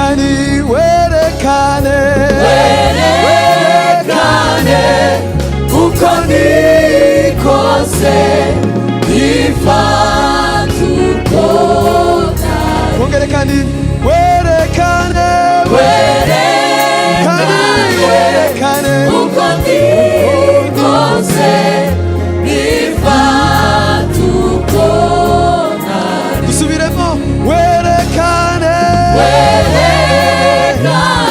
Kandi werekane, Werekane uko ndi kose, nifate uko ntari. Twongere kandi, werekane, kandi Werekane werekane uko ndi kose, nifate uko ntari. Dusubiremo, werekane, Werekane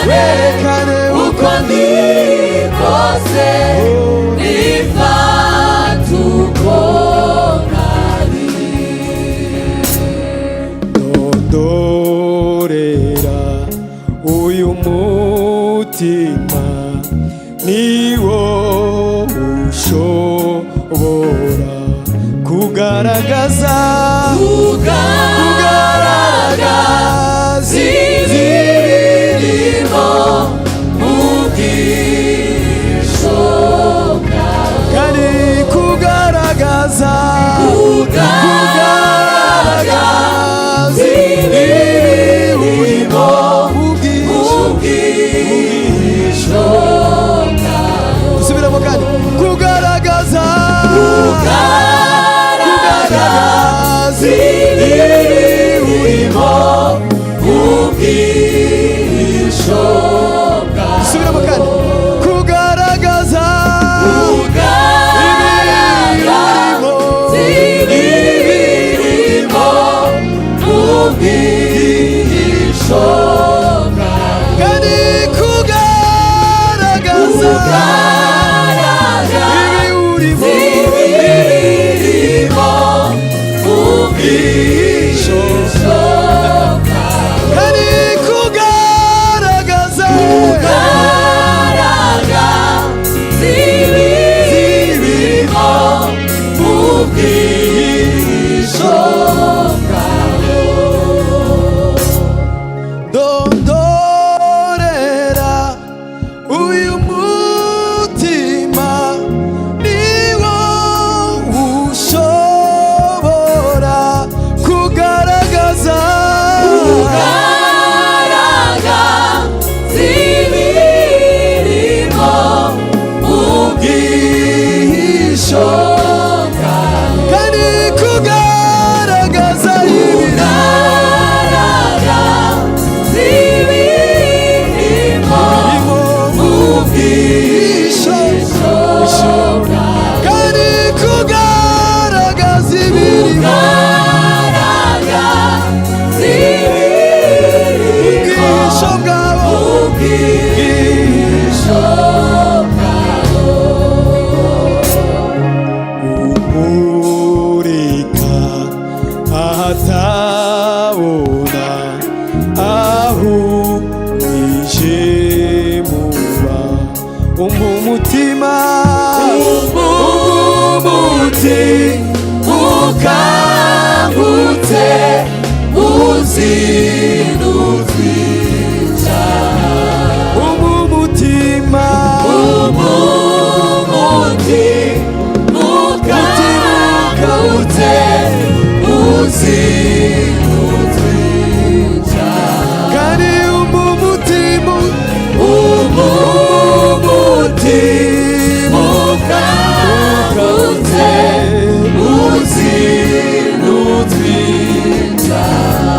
werekane uko ndi kose, nifate uko ntari. Ndondorera uyu mutima, niwo ushobora kugaragaza, Kugaragaza ibirimo mu bwihisho bwawe. Kandi kugaragaza, Kugaragaza ibirimo mu bwihisho, mu bwihisho bwawe. Dusubiremo kandi, kugaragaza, Kugaragaza ibirimo mu bwihisho bwawe. Dusubiremo kandi, kugaragaza Kugaragaza ibirimo mu bwihisho bwawe. Kandi kugaragaza Kugaragaza ibiwurimo, ibirimo mu bwihisho bwawe. Kandi kugaragaza, Kugaragaza ibirimo mu bwihisho bwawe. Ndondorera uyu mutima, niwo ushobora kugaragaza, Kugaragaza ibirimo mu bwihisho bwawe. Kandi kugaragaza ibirimo, Kugaragaza ibirimo mu bwihisho bwawe. Kandi kugaragaza ibirimo, Kugaragaza ibirimo ubwisho bwabo, mu bwihisho bwawe. Umurika ahatabona, aho umwijima, umutima, Umuti ukangutse uzinutswe icyaha. Umutima, Umuti ukangutse uzinutswe icyaha. Kandi umutima, Umuti ukangutse uzinutswe icyaha.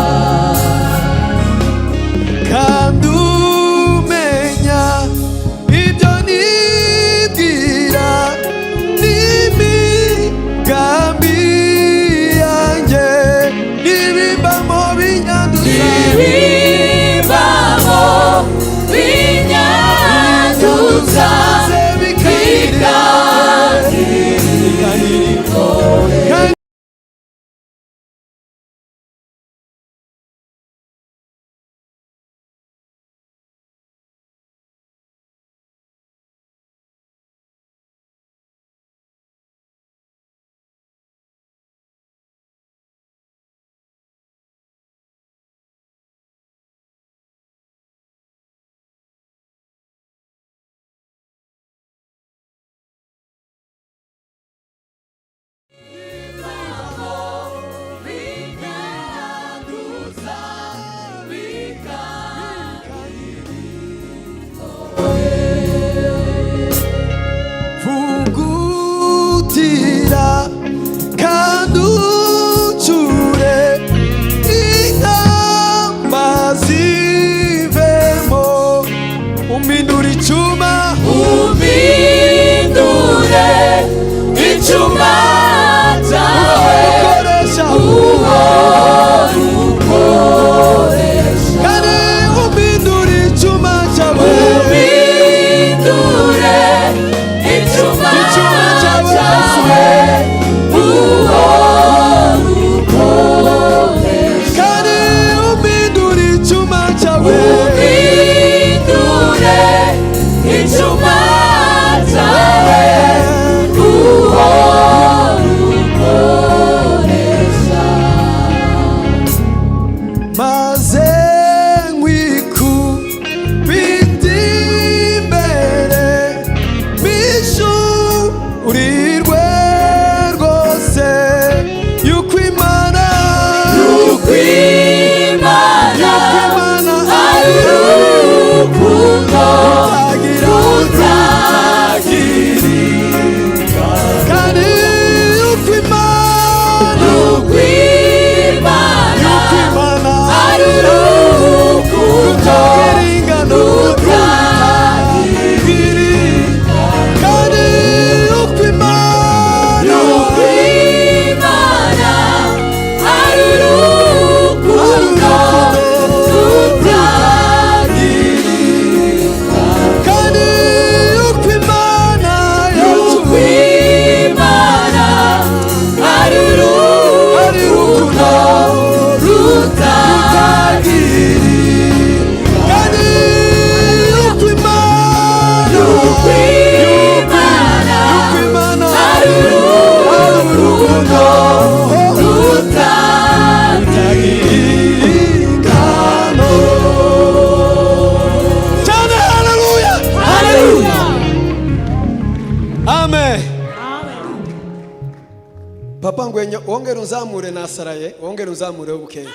Ngwenya wongere unzamure, nasaraye, wongere unzamure bukeya.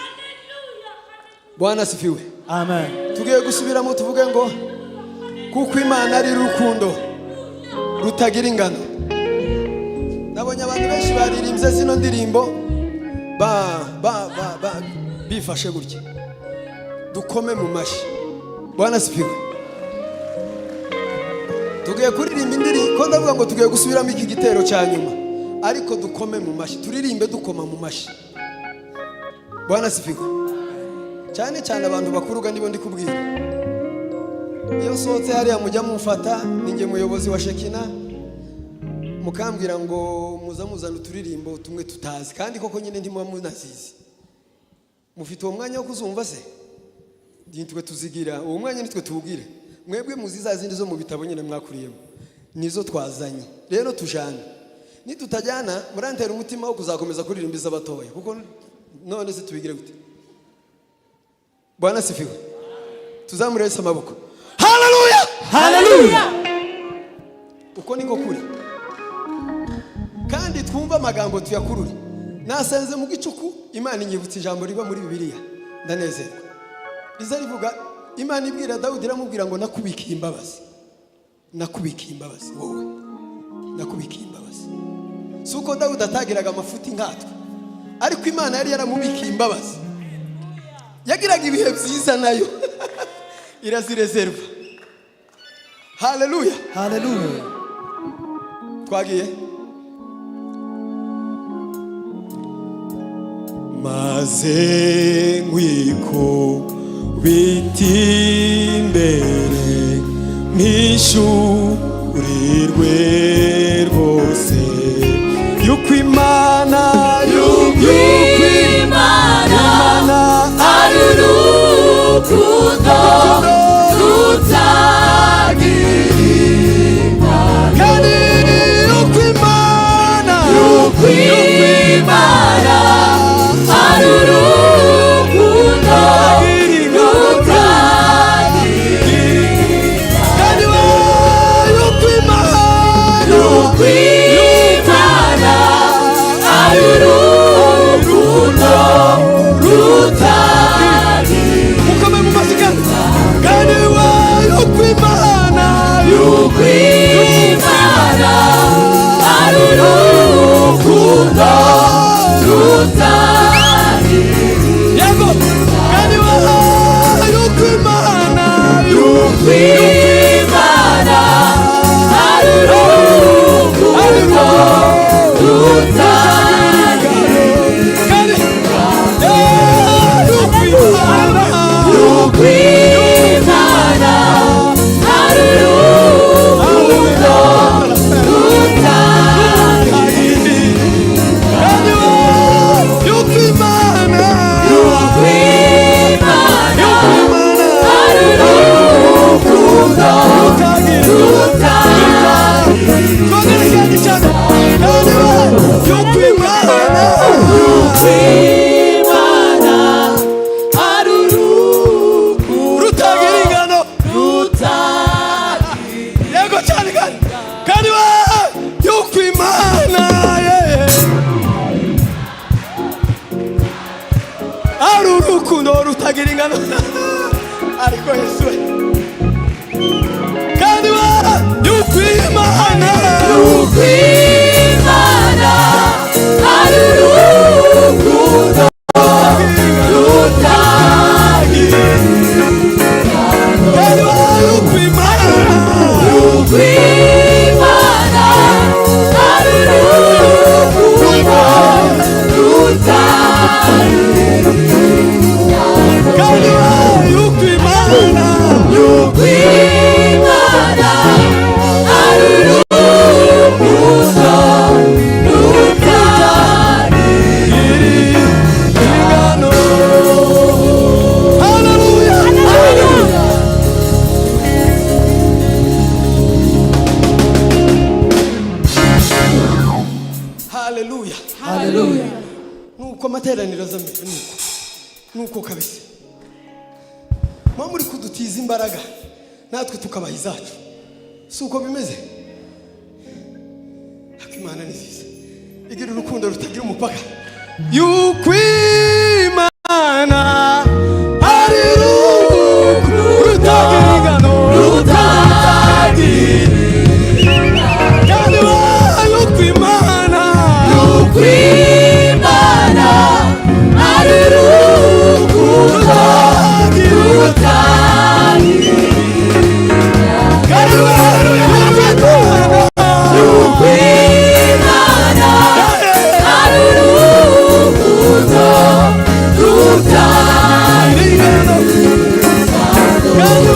Bwana asifiwe. Amen. Tugiye gusubiramo, tuvuge ngo kuko Imana ari urukundo rutagira ingano. Nabonye abantu benshi baririmbye zino ndirimbo ba ba ba ba bifashe gutya. Dukome mu mashyi. Bwana asifiwe. Tugiye kuririmba indirimbo ko ndavuga ngo tugiye gusubiramo iki gitero cya nyuma, ariko dukome mu mashyi, turirimbe dukoma mu mashyi. Bwana asifiwe. Cyane cyane abantu bakuruga nibo ndi kubwira. Iyo nsohotse hariya mujya mumfata ninjye muyobozi wa Shekina, mukambwira ngo muza muzana uturirimbo tumwe tutazi, kandi koko nyine ntimuba munazizi. Mufite uwo mwanya wo kuzumva se? Nitwe tuzigira uwo mwanya, nitwe tuwugira. Mwebwe muzi za zindi zo mu bitabo nyine mwakuriyemo, nizo twazanye. Rero tujana, nitutajyana murantera umutima wo kuzakomeza kuririmba iz'abatoya, kuko none se tubigire gute? Bwana asifiwe. Tuzamure Yesu amaboko. Haleluya! Haleluya. Uko niko kuri, kandi twumve amagambo tuyakurure. Nasenze mu gicuku, Imana inyibutsa ijambo riba muri Bibiliya, ndanezerwa. Riza rivuga, Imana ibwira Dawudi, iramubwira ngo: "Nakubikiye imbabazi, nakubikiye imbabazi wowe, nakubikiye imbabazi." Si uko Dawudi atagiraga amafuti nkatwe, ariko Imana yari yaramubikiye imbabazi. Yagiraga ibihe byiza, nayo irazirezerva. Haleluya! Haleluya. Twagiye. Maze nkwikubita imbere, mpishurirwe rwose yuko Imana, yuko Imana Imana ari urukundo rutagira ingano. Kandi yuko Imana, Yuko Imana ari urukundo rutagira. Kandi we yuko Imana, Yuko Imana ari urukundo rutagira. Mukome mu mashyi. Kandi we yuko Imana, Yuko Imana ari urukundo rutagira. Yego, kandi we yuko Imana, Yuko Imana ari urukundo rutagira. Kandi yuko Imana, Yuko Imana ari urukundo rutagira. Kandi we yuko Imana, Yuko Imana ari urukundo rutagira. Twongere kandi cyane. Kandi we yuko Imana, Yuko Imana ari urukundo rutagira ingano. Rutagira. Yego cyane. Kandi we yuko Imana, yeah. Ari urukundo rutagira ingano. Ariko Yesu we, kandi we yuko Imana, Yuko Imana ari urukundo rutagira. Kandi we yuko Imana, Yuko Imana ari urukundo rutagira. Kandi we yuko Imana, Yuko Imana ari urukundo rutagira. Ingano. Haleluya! Haleluya! Haleluya! Haleluya. Nuko amateraniro azamera nuko kabisa muba muri kudutiza imbaraga, natwe tukabaha izacu. Si uko bimeze? Ariko Imana ni nziza. Igira urukundo rutagira umupaka. Yukwimana ari urukundo rutagira ingano, Rutagira. Kandi yukwimana, Ukwimana ari urukundo rutagira, kandi yukwimana, Ukwimana ari urukundo rutagira. ingano, kandi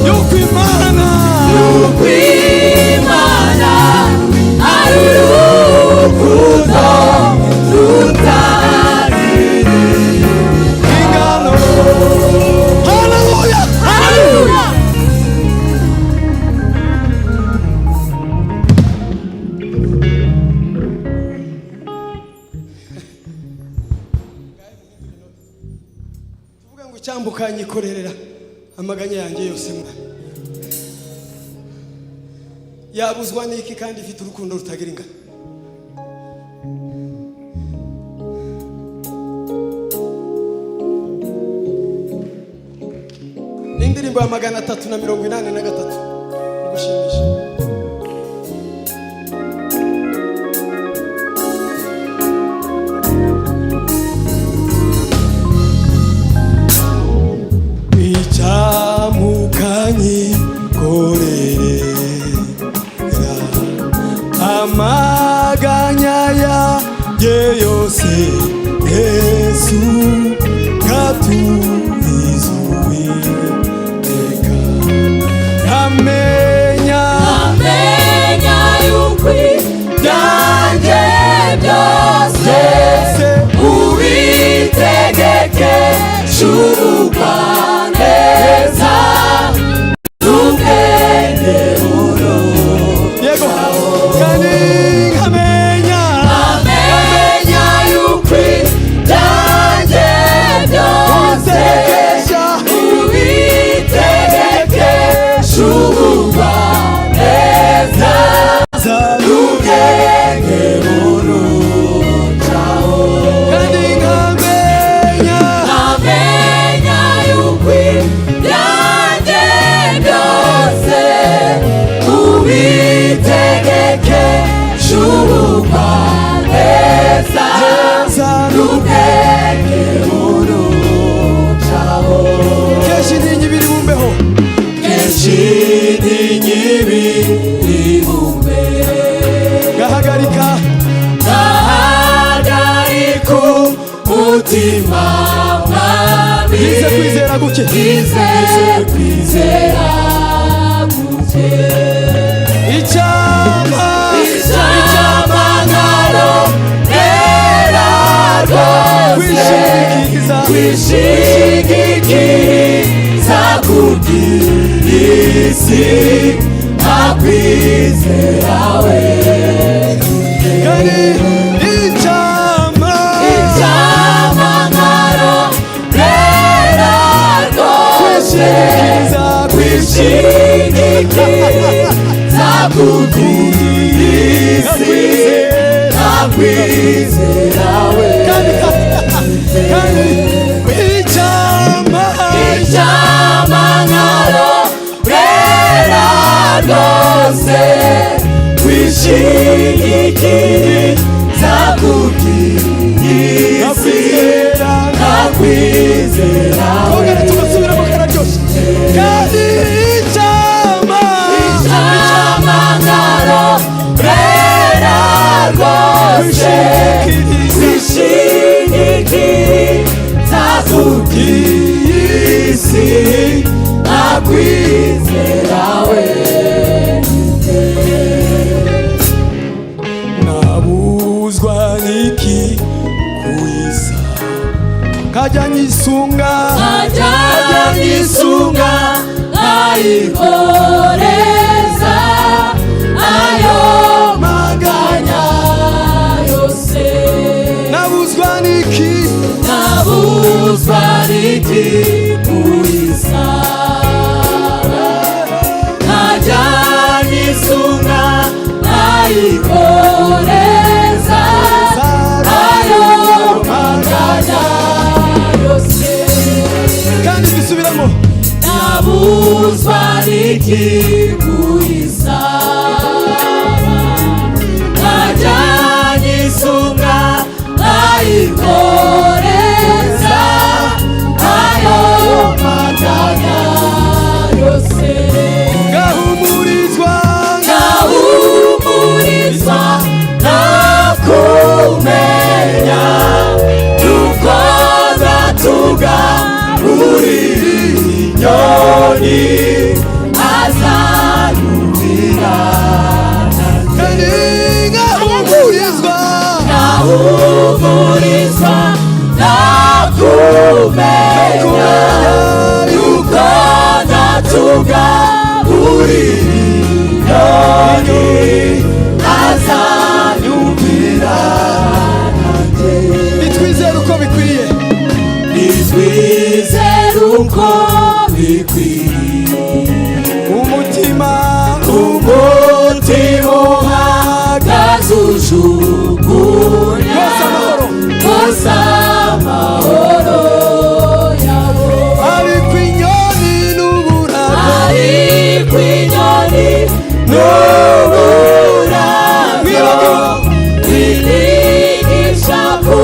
yukwimana, Ukwimana ari urukundo rutagira ingano. Haleluya! Haleluya. Tuvuge ngo icyambuka nyikorerera amaganya yanjye yose mwana. Yabuzwa n'iki kandi ifite urukundo rutagira ingano? Ni indirimbo ya 383 gushimisha. Icyamukanyikorera amaganya yanjye yose, Yesu katuriza Uwiteka, amenya, Amenya yuko ibyanjye byose ubitegekesha ubugwaneza n'ubwenge. Yego, kandi nkamenya, Amenya yuko ibyanjye byose ubitegekesha ubitegekesha ubugwaneza n'ubwenge burucaho. Kandi nkamenya, Amenya yuko ibyanjye byose ubitegekesha ubugwaneza n'ubwenge burucaho. Kenshi ntinyi biri bumbeho, Kenshi n'inyibi ibumbe, gahagarika, gahagarika umutima mwami. Yize kwizera guke, Ize kwizera guke. Icyama, Icyamamaro era rwose, kwishingikiriza, kwishingikiriza kubw'isi ntakwizera we. Kandi icyama, Icyamamaro era rwose, kwishingikiriza, kwishingikiriza kubw'isi ntakwizera we. Kandi kandi icyama, Icyamamaro era rwose, kwishingikiriza kubw'isi ntakwizera we. Twongere tugasubiramo, kararyoshye. Kandi icyama, Icyamamaro era rwose, kwishingikiriza, kwishingikiriza kubw'isi ntakwizera we. Nabuzwa n'iki kuyisa kajya nyisunga, Ajya nyisunga nkayikoreza ayo maganya yose. Nabuzwa n'iki, Nabuzwa n'iki kuyisaba, nkajya nyisunga nkayikoreza. Niki kuyisaba nkajya nyisunga nkayikoreza ayo maganya yose. Ngahumurizwa. Ngahumurizwa nakumenya yuko natugaburira inyoni azanyumvira. Kandi ngahumurizwa. Ngahumurizwa nakumenya yuko natugaburira inyoni azanyumvira. Nitwizere uko bikwiye. Nitwizere uko bikwiye. Umutima. Umutima uhagaze ujugunya Wose amahoro. Wose amahoro yawe. Ariko inyoni n'uburabyo. Ariko inyoni n'uburabyo binigisha ku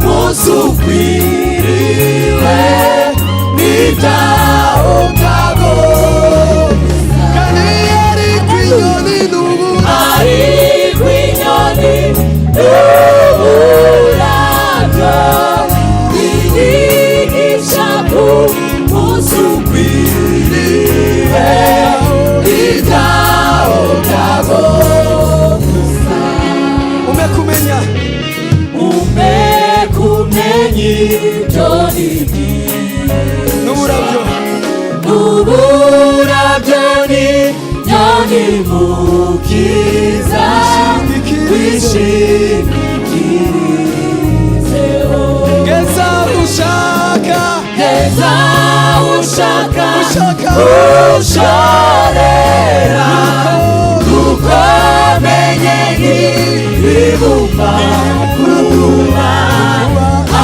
munsi ukwiriwe n'ibyaho byago. Kandi ariko inyoni n'uburabyo. Ariko inyoni n'uburabyo binigisha ku munsi ukwiriwe n'ibyaho byago. Umpe kumenya. Umpe kumenya ibyo nibwira. N'uburabyo. Uburabyo ni nyoni mukiza wishingikirizeho. Geza ushaka. Geza ushaka. Ushaka. Ushorera kuko menye nk'ibibumba kuba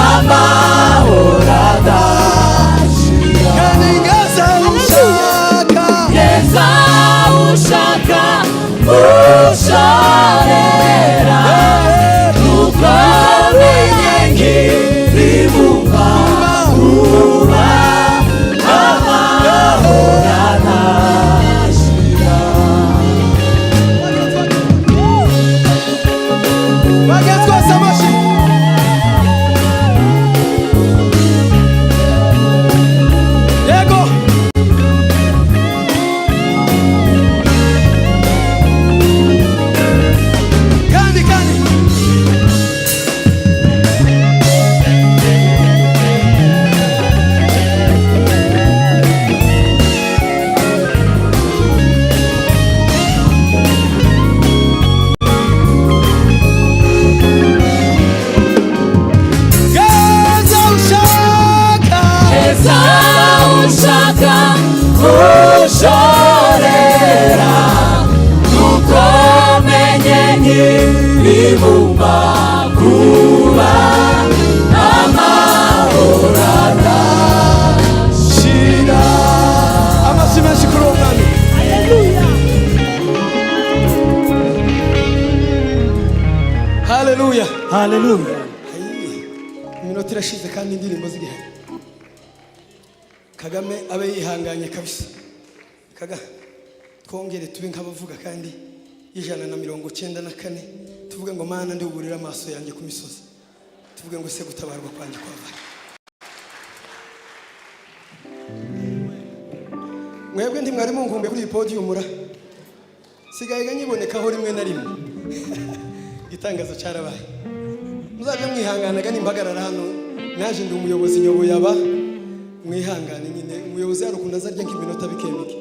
amahoro adashira. Kandi ngeza ushaka. Geza ushaka ushorera kuko menye nk'ibibumba kuba amahoro adashira. Bageze twese amashyi. Yego. Kandi kandi. Geza ushaka. Eza ushaka ushorera kuko menye nk'ibibumba kuba amahoro adashira. Amashyi menshi kuri uwo mwami. Haleluya. Haleluya. Ayi, iminota irashize kandi indirimbo zigihari. Kagame abe yihanganye kabisa. Kaga twongere tube nk'abavuga kandi 194, tuvuge ngo: Mana, ndibuburire amaso yanjye ku misozi. Tuvuge ngo: ese gutabarwa kwanjye kwavahe? Mwebwe ntimwari munkumbuye kuri iyi podium ra? Sigaye nyibonekaho rimwe na rimwe. Igitangazo cyarabaye. Muzajya mwihanganaga nimpagarara hano. Naje ndi umuyobozi, nyoboye aba. Mwihangane nyine, umuyobozi hari ukuntu azarya nk'iminota bike bike.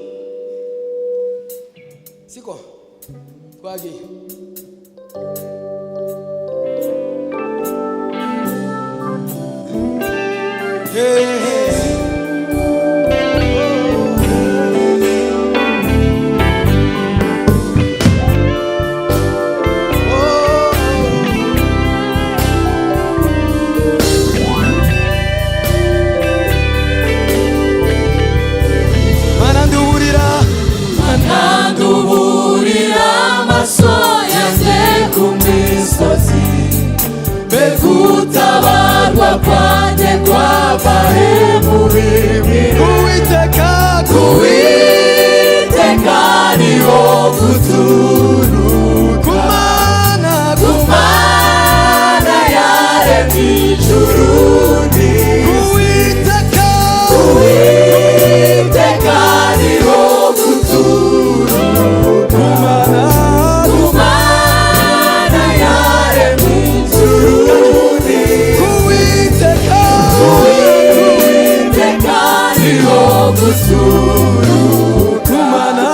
Siko twagiye. Hey, hey. Mana, nduburira. Guturuka Kumana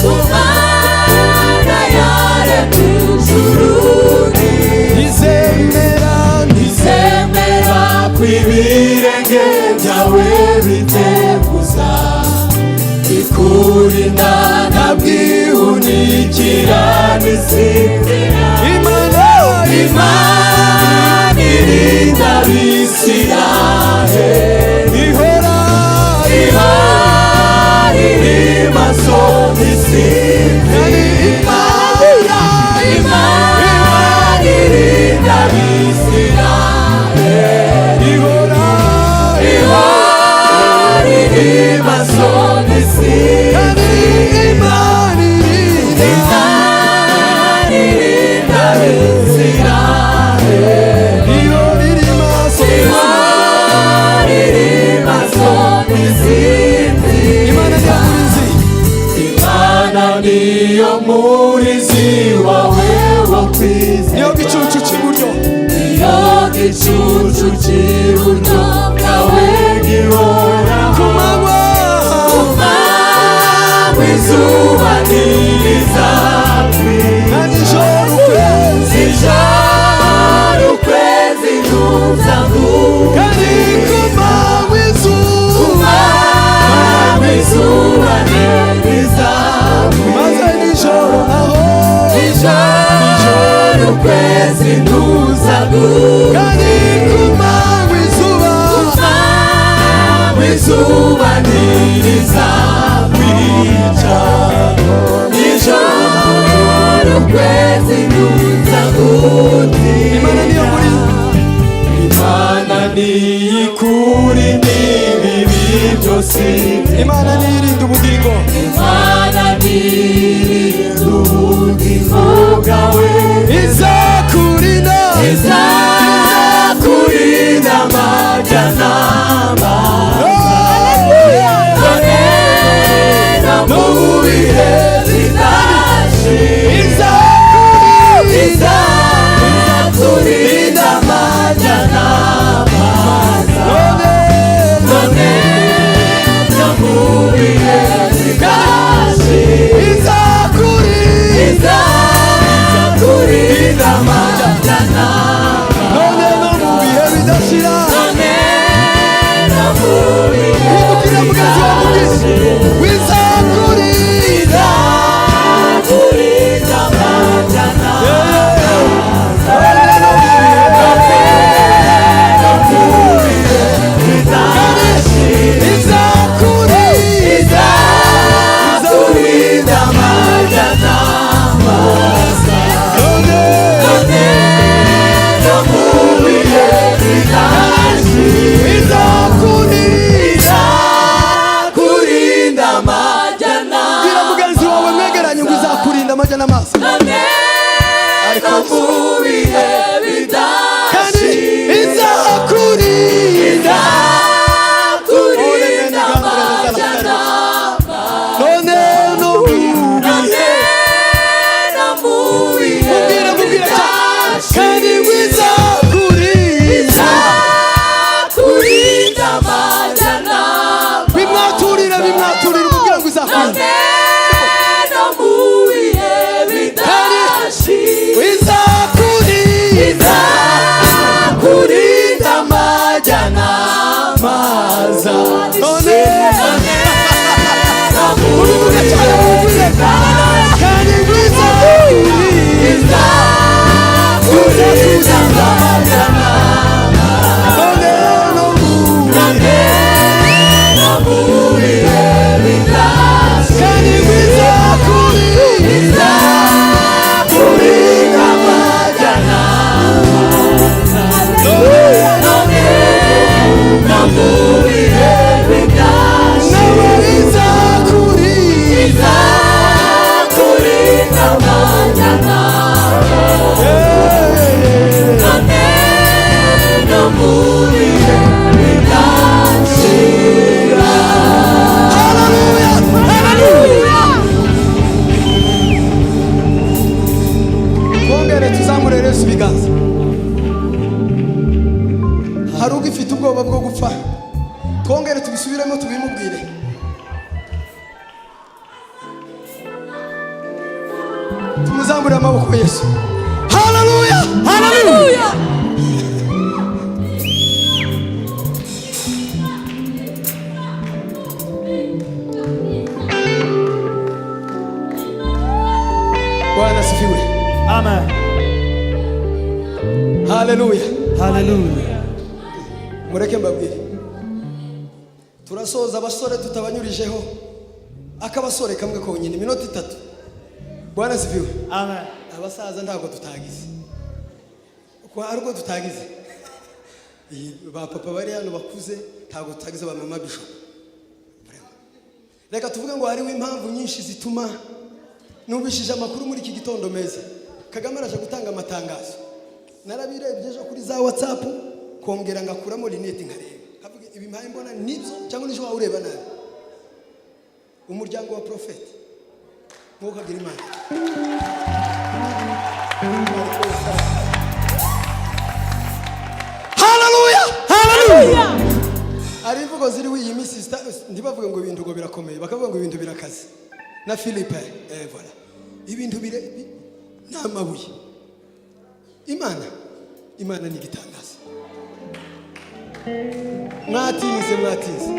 Kumana yaremye ijuru Izemera. Zemera kw'ibirenge byawe biteguza, ikurinda ntabwihunikira n'isinzira. Imana. Imana irinda Abisiraheli. Ihora. Ihora iri maso ntisinzira. Imana. Imana irinda Abisiraheli. Ihora. Ihora iri maso ntisinzira. Imana irinda. Imana irinda Abisiraheli. Ihora iri maso. Ihora iri maso ntisinzira. Imana niyo murinzi. Imana niyo murinzi wawe wo kwizerwa. Niyo gicucu cy'iburyo. Niyo gicucu cy'iburyo bwawe gihoraho. Ku manywa. Kumanywa izuba ntirizakwira. Na nijoro ukwezi. Nijoro ukwezi ntuzaguka. Kandi ku manywa izuba. Kumanywa izuba ntirizakwira. Maze nijoro naho. Nijoro ukwezi ntuzaguka. Kandi ku manywa izuba. Kumanywa izuba ntirizakwica. Nijoro ukwezi ntuzagutinda. Imana niyo murinzi. Imana niyikurinda ibibi byose. Imana niyo irinda ubugingo. Imana nirinda ubugingo bwawe. Izakurinda. Izakurinda amajyanama. Hallelujah. None no mu bihe bidashira. Izakurinda. Izakurinda amajyanama. None. None no mu bihe bidashira. Izakurinda. Izakurinda amajyanama. None no mu bihe bidashira. None no mu bihe Hindukira mugenzi wawe mubwire. Wizakurinda. Izakurinda amajyanama. None no mu bihe. Izakurinda. Izakurinda amajyanama. None. None no mu bihe bidashira. Izakurinda. Izakurinda amajyanama. Bwira mugenzi wawe mwegeranye ngo izakurinda amajya n'amaso. None no mu bihe Kandi bidashira. izakurinda. Izakurinda amajyanama. None no mu bihe. None no mu bihe Mubwire, mubwire cyane. Kandi bidashira. ngo izakurinda. Izakurinda amajyanama. Bimwaturire, bimwaturire, umubwire ngo izakurinda. None no mu bihe bidashira. Izakurinda. Izakurinda amajyanama. None. None no mu Ubivuge cyane, bihe mubwire. Kandi ngo izakurinda. Izakurinda amajyanama. None no mu bihe. None no mu bihe bidashira. Kandi ngo izakurinda. Izakurinda amajyanama. None. None no mu bihe bidashira. Nawe izakurinda. Izakurinda amajyanama. Yeah. None Muzamure amaboko Yesu. Haleluya. Haleluya. Bwana asifiwe. Amen. Haleluya. Hallelujah. Mureke mbabwire, turasoza abasore tutabanyurijeho akabasore kamwe konyine, iminota 3. Bwana asifiwe. Amen. Abasaza ntabwo tutagize, ko ari ubwo tutagize. Iyi, ba papa bari hano bakuze, ntabwo tutagize ba mama bishop. Vraiment. Reka tuvuge ngo hariho impamvu nyinshi zituma. Numvishije amakuru muri iki gitondo meza, Kagame araje gutanga amatangazo. Narabirebye ejo kuri za WhatsApp, kongera ngakuramo lunettes nkareba, nkavuga ibi mpaye mbona nibyo cyangwa nijoro waba ureba nabi. Umuryango wa profeti, nk'uko agira Imana. Haleluya. Haleluya. Hari imvugo ziriho iyi minsi ntibavuge ngo ibintu ngo birakomeye, bakavuga ngo ibintu birakaze na Philippe. Voilà, ibintu ni amabuye. Imana ni igitangaza. Mwatinze, mwatinze.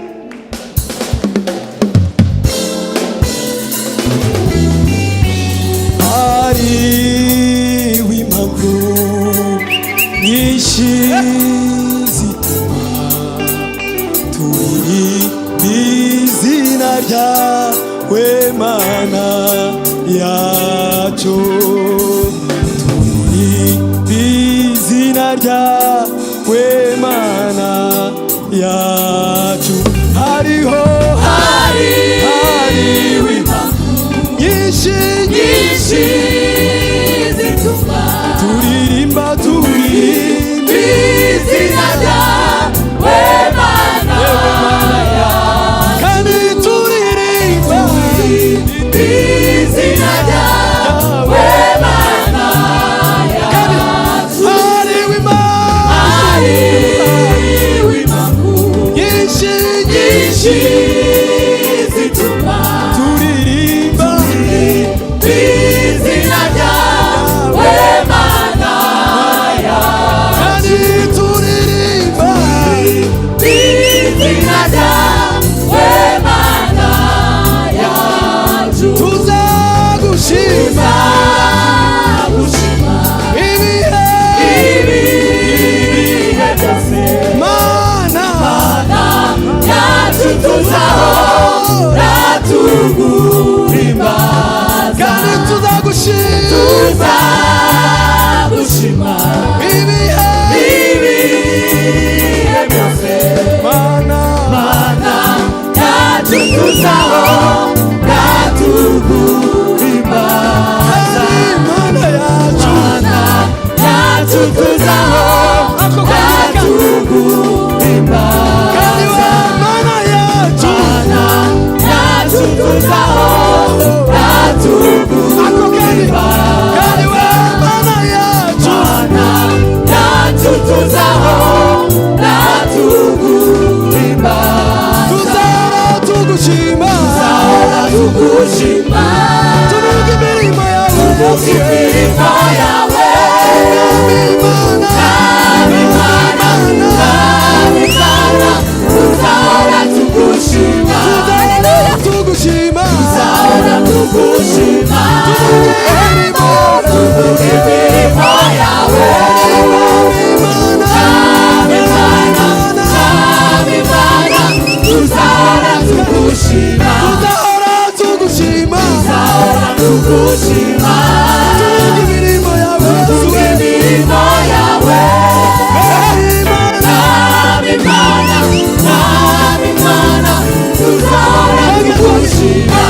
Hariho impamvu nyinshi zituma turirimba izina ryawe, Mana yacu, turirimba izina ryawe, Mana yacu. Hariho, hariho impamvu nyinshi, nyinshi Zituma turirimba, turirimba izina ryawe, Mana. Kandi turirimba Izina ryawe, Mana. Kandi hariho impamvu Hariho impamvu nyinshi, nyinshi zituma turirimba izina ryawe, Mana. Kandi turirimba Izina ryawe, Mana yacu. Tuzagushima Tuzagushima ibihe ibihe byose. Mana Yacu, tuzahora tuguhimbaza. Kandi tuzagushima Tuzagushima ibihe ibihe byose. Mana Mana yacu, tuzahora tuguhimbaza. Mana yacu. Mana yacu, tuzahora tuguhimbaza. Kandi we Mana yacu. Mana yacu, tuzahora Ako kandi tuguhimbaza. kandi we Mana yacu. Mana yacu, tuzahora tuguhimbaza. Tuzahora tugushima. Tuzahora tugushima. Tuvuge imirimo yawe. Tuvuge imirimo yawe. Mwami Imana. Mwami Imana, Mwami Imana, tuzahora tugushima. Tuzahora tugushima. Tuzahora tugushima. Tuvuge imirimo. Tuvuge imirimo yawe. Mwami Imana. Mwami Imana, Mwami Imana, tuzahora tugushima. Tuzahora tugushima. Tuzahora tugushima. Tuvuge imirimo yawe. Tuvuge imirimo yawe. Mwami Imana. Mwami Imana, Mwami Imana, tuzahora tugushima.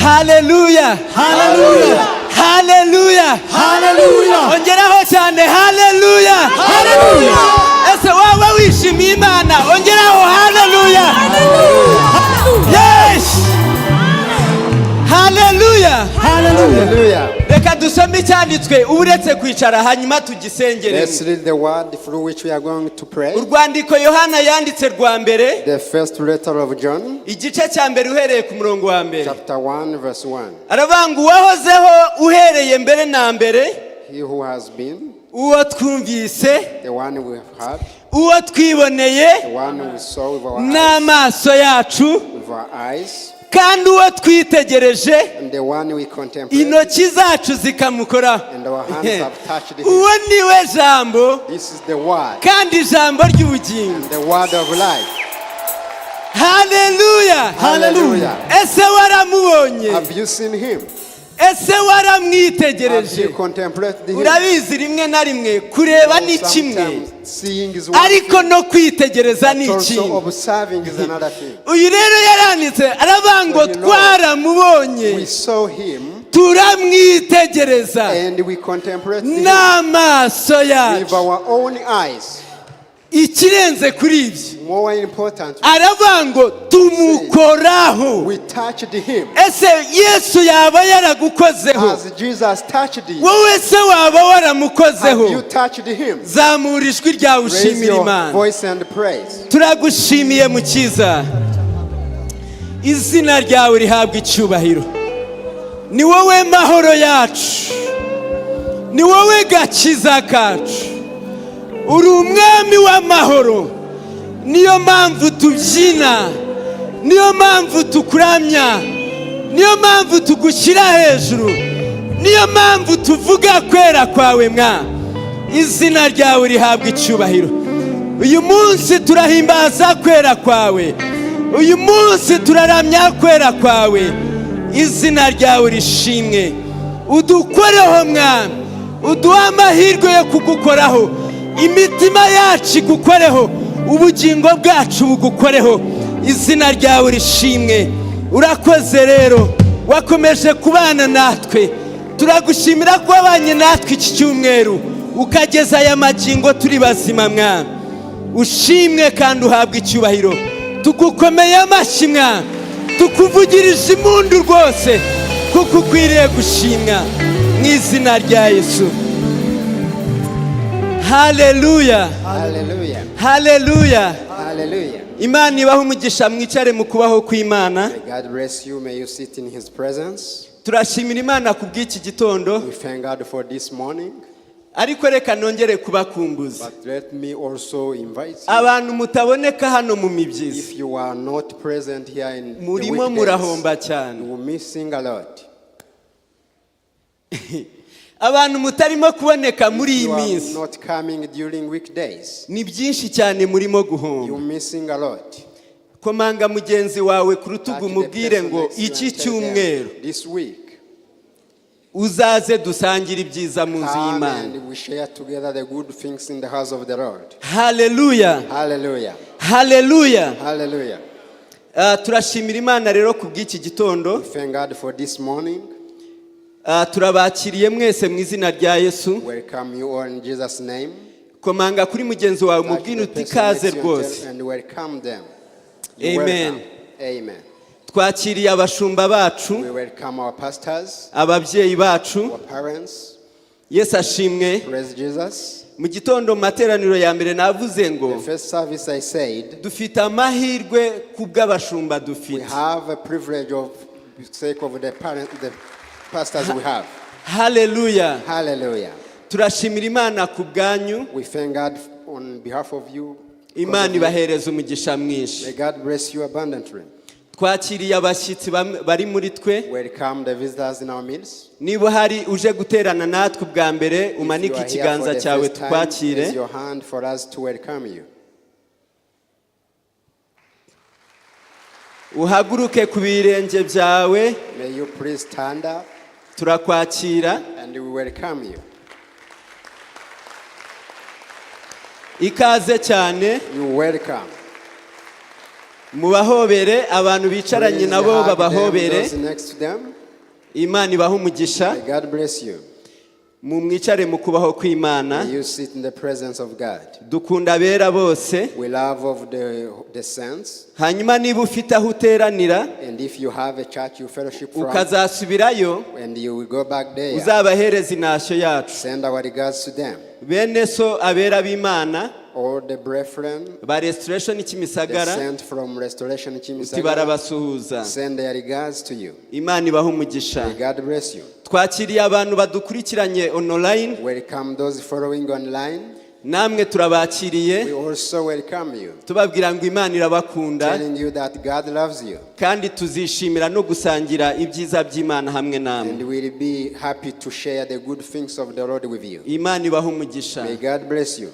Haleluya! Hallelujah. Haleluya! Hallelujah. Ongeraho cyane, haleluya! Hallelujah. Ese waba wishimiye Imana? Ongeraho haleluya! Yes, haleluya! Hallelujah. Hallelujah. Reka dusome icyanditswe uretse kwicara, hanyuma tugisengere. Let's read the word through which we are going to pray. Urwandiko Yohana yanditse rwa mbere, The first letter of John, igice cya mbere, uhereye ku murongo wa mbere. Chapter 1, verse 1. Aravuga ngo: "Uwahozeho uhereye mbere na mbere, He who has been, uwo twumvise, the one we have heard, uwo twiboneye the one we saw with our eyes, n'amaso yacu, with our eyes, kandi uwo twitegereje, and the one we contemplate, intoki zacu zikamukoraho, and our hands have touched him. uwo niwe Jambo, This is the word, kandi ijambo ry'ubugingo." the word of life. Haleluya! Hallelujah. Ese waramubonye? Have you seen him? Ese Have waramwitegereje? you contemplated him? Urabizi, rimwe na rimwe kureba ni kimwe, Sometimes seeing is one ariko thing, no kwitegereza ni but also ikindi. observing is another thing. Uyu rero yaranditse, aravuga ngo: "Twaramubonye, We saw him turamwitegereza and we contemplated him n'amaso with yacu." our own eyes. Ikirenze kuri ibyo, More important, aravuga ngo tumukoraho. we touched him. Ese Yesu yaba yaragukozeho? Has Jesus touched you? Wowe se waba waramukozeho? Have you touched him? Zamura ijwi ryawe Raise ushimira your Imana. voice and praise. Turagushimiye, Mukiza, izina ryawe rihabwa icyubahiro. Ni wowe mahoro yacu, ni wowe gakiza kacu, uri umwami w'amahoro. Niyo mpamvu tubyina, niyo mpamvu tukuramya, niyo mpamvu tugushyira hejuru, niyo mpamvu tuvuga kwera kwawe. Mwa izina ryawe rihabwa icyubahiro. Uyu munsi turahimbaza kwera kwawe, uyu munsi turaramya kwera kwawe. Izina ryawe rishimwe. Udukoreho, Mwami, uduhe amahirwe yo kugukoraho, imitima yacu igukoreho, ubugingo bwacu bugukoreho. Izina ryawe rishimwe. Urakoze rero, wakomeje kubana natwe. Turagushimira ko wabanye natwe iki cyumweru, ukageza aya magingo turi bazima. Mwami, ushimwe kandi uhabwe icyubahiro. Tugukomeye amashyi, Mwami, tukuvugirije impundu rwose, kuko ukwiriye gushimwa, mu izina rya Yesu. Haleluya! Hallelujah. Haleluya! Hallelujah. Imana ibahe umugisha. Mwicare mu kubaho kw'Imana. May God bless you. May you sit in his presence. Turashimira Imana ku bw'iki gitondo. We thank God for this morning. Ariko reka nongere kubakumbuza. But let me also invite you. Abantu mutaboneka hano mu mibyizi, If you are not present here in the murimo weekdays, murahomba cyane. you are missing a lot. Abantu mutarimo kuboneka muri iyi You are minsi, not coming during weekdays. ni byinshi cyane murimo guhomba. You're missing a lot. Komanga mugenzi wawe ku rutugu, Touch the umubwire person ngo: next to you "Iki and tell them, cyumweru this week, uzaze dusangire ibyiza mu nzu come y'Imana." and we share together the good things in the house of the Lord. Haleluya! Hallelujah. Haleluya! Hallelujah. Ah, turashimira Imana rero ku bw'iki gitondo. We thank God for this morning. Ah, turabakiriye mwese mu izina rya Yesu. Welcome you all in Jesus' name. Komanga kuri mugenzi wawe, Touch umubwire the uti: person "Ikaze next to you and rwose." and welcome them. You're Amen. welcome. Amen. Twakiriye abashumba bacu, We welcome our pastors, ababyeyi bacu. Our parents. Yesu ashimwe. Praise Jesus. Mu gitondo mu materaniro ya mbere navuze ngo The first service I said, dufite amahirwe ku bw'abashumba we dufite. Have a privilege of sake of the parent, the pastors we have. Haleluya! Hallelujah. Turashimira Imana ku bwanyu. We thank God on behalf of you, because Imana of you. ibahereza umugisha mwinshi. May God bless you abundantly. Twakiriye abashyitsi bari muri twe. Welcome the visitors in our midst. Niba hari uje guterana natwe ubwa mbere, If you umanike are here for ikiganza the cyawe first time, tukwakire. raise your hand for us to welcome you. Uhaguruke ku birenge byawe. May you please stand up Turakwakira. And we welcome you. Ikaze cyane. You welcome. Mubahobere, abantu bicaranye Please nabo hug them, babahobere. those next to them. Imana ibahe umugisha. May God bless you. Mu mwicare mu kubaho kw'Imana. May you sit in the presence of God. Dukunda abera bose. We love of the saints. Hanyuma niba ufite aho uteranira, And if you have a church you fellowship from, ukazasubirayo, and you will go back there, uzabahereza intashyo yacu. Send our regards to them. Bene so abera b'Imana All the brethren, ba Restoration the Kimisagara, sent from Restoration uti Kimisagara, barabasuhuza. Send their regards to you. Imana ibahe umugisha. May God bless you. Twakiriye abantu badukurikiranye online. Welcome those following online. Namwe turabakiriye, We also welcome you, tubabwira ngo Imana irabakunda, telling you that God loves you. Kandi tuzishimira no gusangira ibyiza by'Imana hamwe namwe. And we'll be happy to share the good things of the Lord with you. Imana ibahe umugisha. May God bless you.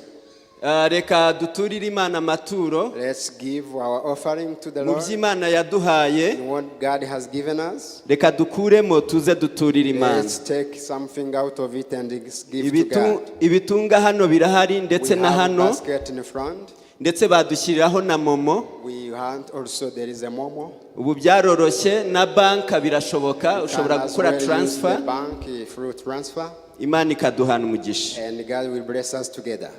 Ah, reka duturire Imana amaturo Let's give our offering to the mu Lord. by'Imana yaduhaye. In what God has given us. Reka dukuremo tuze duturire Imana. Let's take something out of it and give to God. Ibitunga hano birahari ndetse We na have a hano, basket in front. Ndetse badushyiriraho na MoMo. We have also, there is a Momo. Ubu byaroroshye, na banka birashoboka, You ushobora can as gukora well use transfer. the bank through transfer, Imana ikaduhana umugisha. And God will bless us together.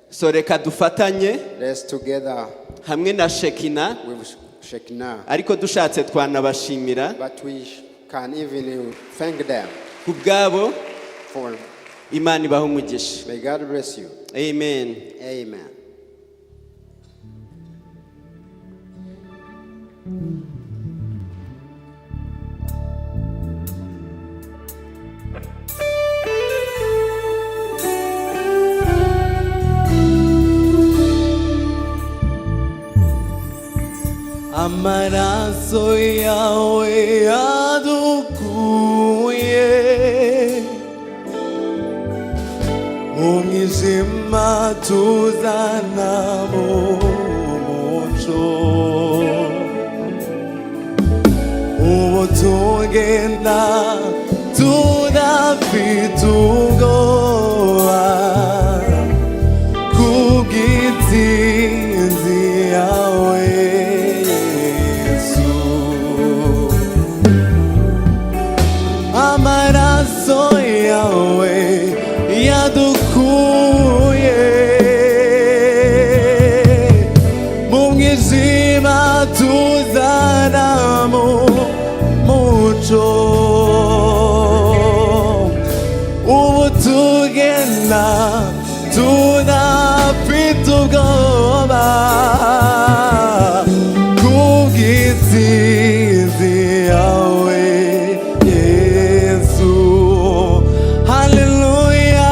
So reka dufatanye Let's together hamwe na Shekina, with Shekinah. Ariko dushatse twanabashimira But we can even thank them ku bwabo. For. Imana ibahe umugisha. May God bless you. Amen. Amen. Amaraso yawe yadukuye mu mwijima tuzana mu muco, ubu tugenda tudafite ubwoba kubw'intsinzi yawe Yesu. Amaraso yawe yadukuye mu mwijima tuzana mu muco, ubu tugenda tudafite ubwoba kubw'intsinzi yawe Yesu. Haleluya.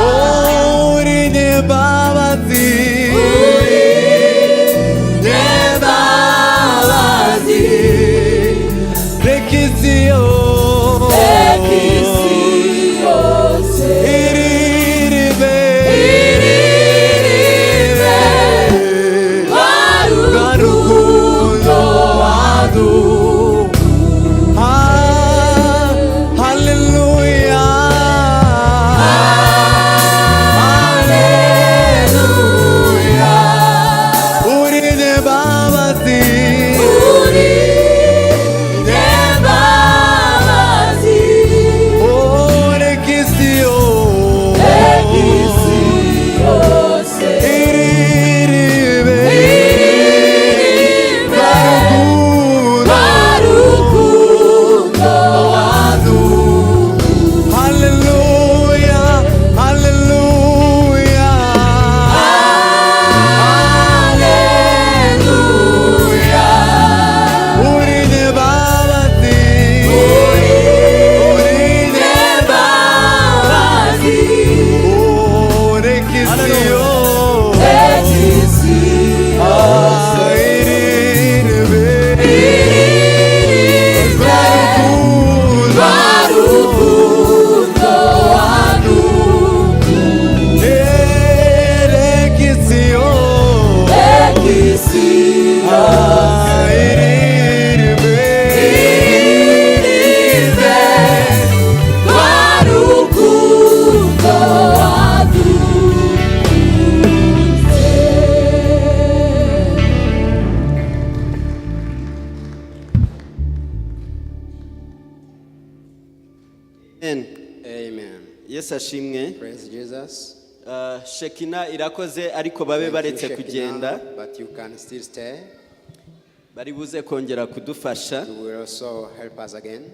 Oh, uri nyembabazi, nyembabazi, reka isi yose iririmbe rwa rukundo Ah, haleluya. Haleluya. Uri nyembabazi, oh, reka isi yose iririmbe rwa rukundo. Hallelujah, hallelujah, hallelujah. Uri nyembabazi, uri nyembabazi, oh, reka isi yose iririmbe rwa rukundo. Reka isi yose iririmbe Yesu ashimwe. Praise Jesus. Shekina irakoze, ariko babe Thank you, baretse Shekinah, kugenda. but you can still stay. Bari buze kongera kudufasha. You will also help us again.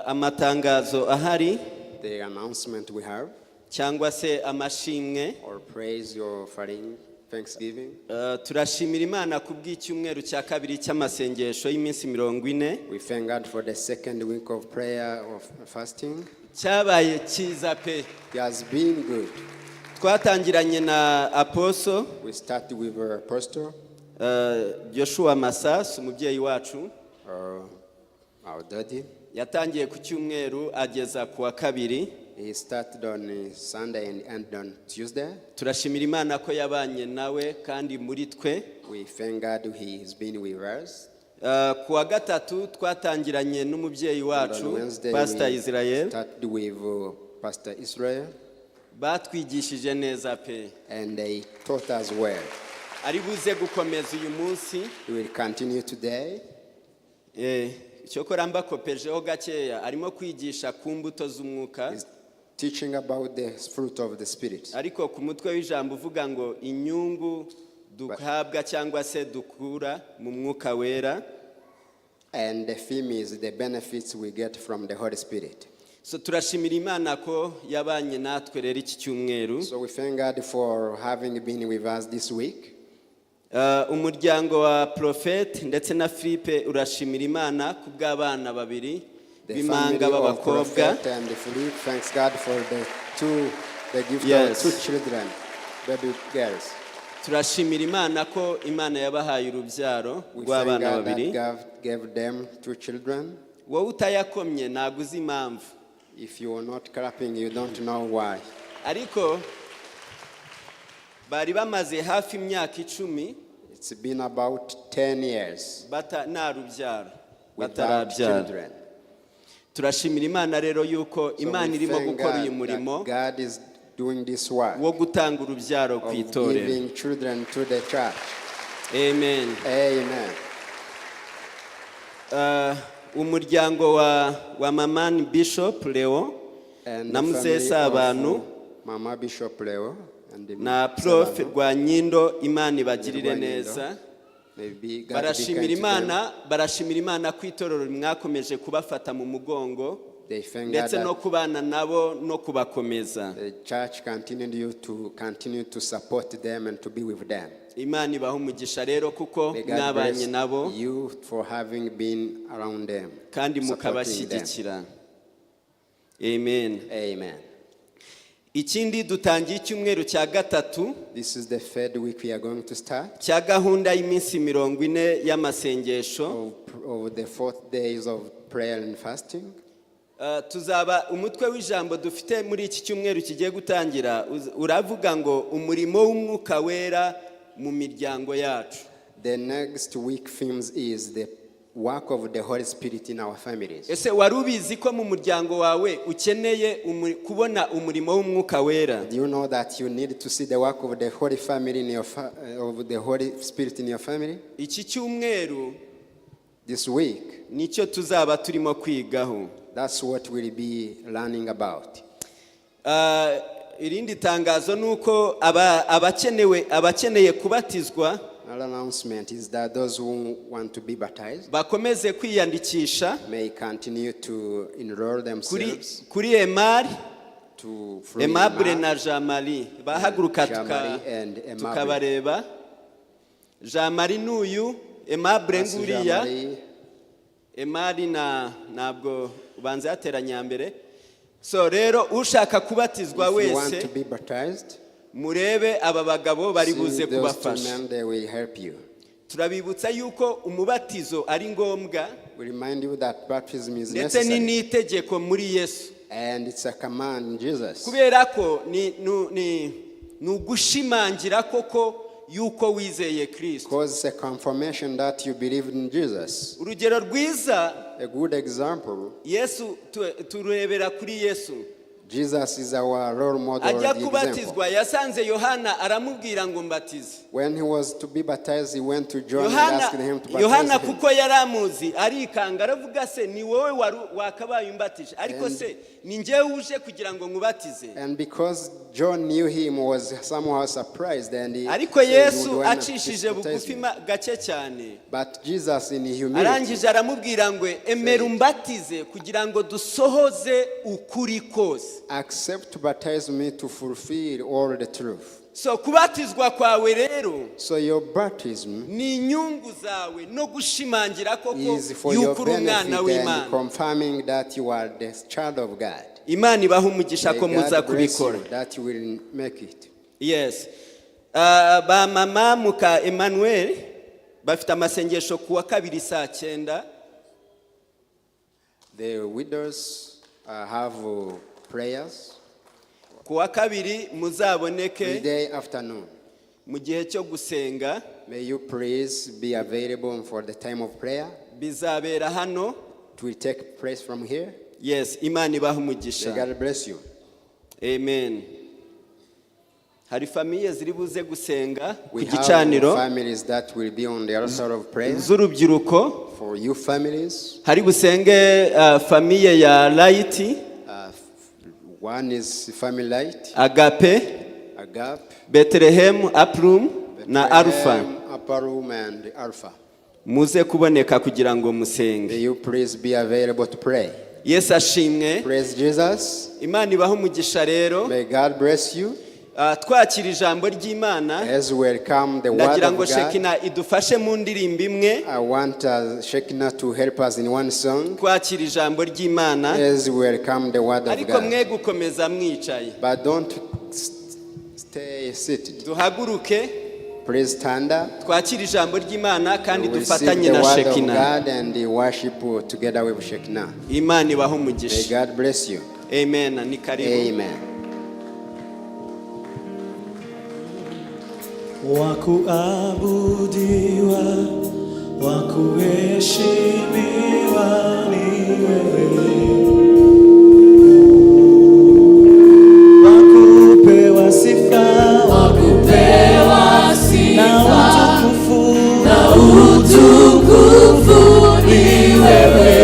Amatangazo ahari The announcement we have, cyangwa se amashimwe. or praise your offering, thanksgiving. Turashimira Imana ku bw'icyumweru cya kabiri cy'amasengesho y'iminsi 40. We thank God for the second week of prayer of fasting. Cyabaye cyiza pe. It has been good. Twatangiranye na apostle We start with our apostle, Joshua Masasu, umubyeyi wacu. Our daddy. Yatangiye ku cyumweru ageza ku wa kabiri. He started on Sunday and ended on Tuesday. Turashimira Imana ko yabanye nawe kandi muri twe. We thank God he has been with us. Ku wa gatatu twatangiranye n'umubyeyi And wacu on Wednesday, Pastor we Israel. started with Pastor Israel, Batwigishije neza pe. And they taught us well. Ari buze gukomeza uyu munsi. We will continue today. Cyokora mbakopejeho gakeya, arimo kwigisha ku mbuto z'umwuka. He's teaching about the fruit of the Spirit. Ariko ku mutwe w'ijambo uvuga ngo inyungu duhabwa cyangwa se dukura mu Mwuka Wera. And the theme is the benefits we get from the Holy Spirit. So turashimira Imana ko yabanye natwe rero iki cyumweru. So we thank God for having been with us this week. Umuryango wa Prophet ndetse na Philippe urashimira Imana ku bw'abana babiri The b'impanga family of b'abakobwa. Prophet and Philip thanks God for the gift of two children, baby girls. Turashimira Imana ko Imana yabahaye urubyaro We thank rw'abana God babiri. that God gave them two children. Wowe utayakomye ntabwo uzi impamvu. If you are not clapping, you don't know why. Ariko bari bamaze hafi imyaka 10 It's been about 10 years bata nta rubyaro, without batarabyara. children. Turashimira Imana rero yuko So Imana we irimo thank gukora God uyu murimo that God is doing this work wo gutanga urubyaro ku of itorero. giving children to the church. Amen. Amen. Umuryango wa Mamani Bishop Leo And na the Muzehe family of Sabanu Mama Bishop Leo and the na Prof Sabanu, Rwanyindo, Imana ibagirire Rwanyindo. neza. May be God be Barashimira kind to them. Imana, barashimira Imana ko itorero mwakomeje kubafata mu mugongo They thank God ndetse no that kubana nabo no kubakomeza. the church continued you to continue to support them and to be with them. Imana ibaha umugisha rero kuko May God mwabanye bless nabo you for having been around them, kandi supporting them. mukabashyigikira. Amen. Amen. Ikindi, dutangiye icyumweru cya gatatu This is the third week we are going to start cya gahunda y'iminsi 40 y'amasengesho. of the fourth days of prayer and fasting. Tuzaba umutwe w'ijambo dufite muri iki cyumweru kigiye gutangira uravuga ngo umurimo w'Umwuka Wera mu miryango yacu. The next week themes is the work of the Holy Spirit in our families. Ese wari ubizi ko mu muryango wawe ukeneye kubona umurimo w'Umwuka Wera? Do you know that you need to see the work of the Holy Family in your of the Holy Spirit in your family? Iki cyumweru This week, nicyo tuzaba turimo kwigaho. That's what we'll be learning about. Irindi tangazo ni uko abakeneye kubatizwa Another announcement is that those who want to be baptized bakomeze kwiyandikisha may continue to enroll kuri themselves kuri Emari to through Aimable Emma, na Jean Marie bahaguruka Jean Marie and Aimable. tukabareba. Jean Marie n'uyu, Aimable That's Jean nguriya. Marie. Emari na ntabwo ubanza yateranya mbere. So rero ushaka kubatizwa If you want wese to be baptized, murebe aba bagabo bari see buze those two kubafasha. men, they will help you. Turabibutsa yuko umubatizo ari ngombwa We remind you that baptism is ndetse ni necessary n'itegeko muri Yesu, and it's a command in Jesus. kubera ko ni ugushimangira koko yuko wizeye Kirisito. Because it's a confirmation that you believe in Jesus. Urugero rwiza, A good example, Yesu, turebera kuri Yesu. Jesus is our role model, Ajya the example. kubatizwa yasanze Yohana aramubwira ngo mbatize. When he was to be baptized, he went to John and Yohana asked him to Yohana baptize him. kuko yari amuzi arikanga aravuga se ni wowe wari wakabaye umbatije ariko se ni njyewe uje kugira ngo nkubatize. And because John knew him, was somehow surprised, and he Ariko said, Yesu "Would you acishije baptize bugufi me?" gake cyane But Jesus, in humility, arangije aramubwira ngo emera umbatize kugira ngo dusohoze ukuri kose. Accept to baptize me to fulfill all the truth. So kubatizwa kwawe rero So your baptism ni inyungu zawe no gushimangira koko is for your yuko uri umwana benefit and w'Imana. Confirming that you are the child of God. Imana ibaha umugisha May ko muza God bless kubikora. you that you will make it. Yes. Ba mama muka Emmanuel bafite amasengesho ku wa kabiri saa cyenda. The widows have prayers Ku wa kabiri muzaboneke today afternoon. Mu gihe cyo gusenga. May you please be available for the time of prayer. Bizabera hano. It will take place from here. Yes, Imana ibaha May umugisha. God bless you. Amen. Hari famille ziri buze gusenga ku We have gicaniro families that will be on the altar of prayer. z'urubyiruko. For you families, Hari busenge famille ya Light, one is Family Light, Agape, Agape, Bethlehem Upper Room na Alpha. Bethlehem, Upper Room and Alpha. Muze kuboneka kugira ngo musenge. May you please be available to pray. Yesu ashimwe. Praise Jesus. Imana ibahe umugisha rero. May God bless you Twakira ijambo ry'Imana as we welcome the word ndagira of ngo God. Shekina idufashe mu ndirimbo imwe. I want Shekinah to help us in one song Twakira ijambo ry'Imana as we welcome the word of ariko God. mwe gukomeza mwicaye. But don't stay seated. Duhaguruke Please stand up. twakire ijambo ry'Imana kandi We receive dufatanye the na word of Shekina. God and the worship together with Shekinah. Imana ibahe May umugisha. God bless you. Amen. Ni karibu. Amen. Wakuabudiwa, wakuheshimiwa ni wewe, wakupewa sifa, Wakupewa na sifa utukufu, na utukufu ni wewe.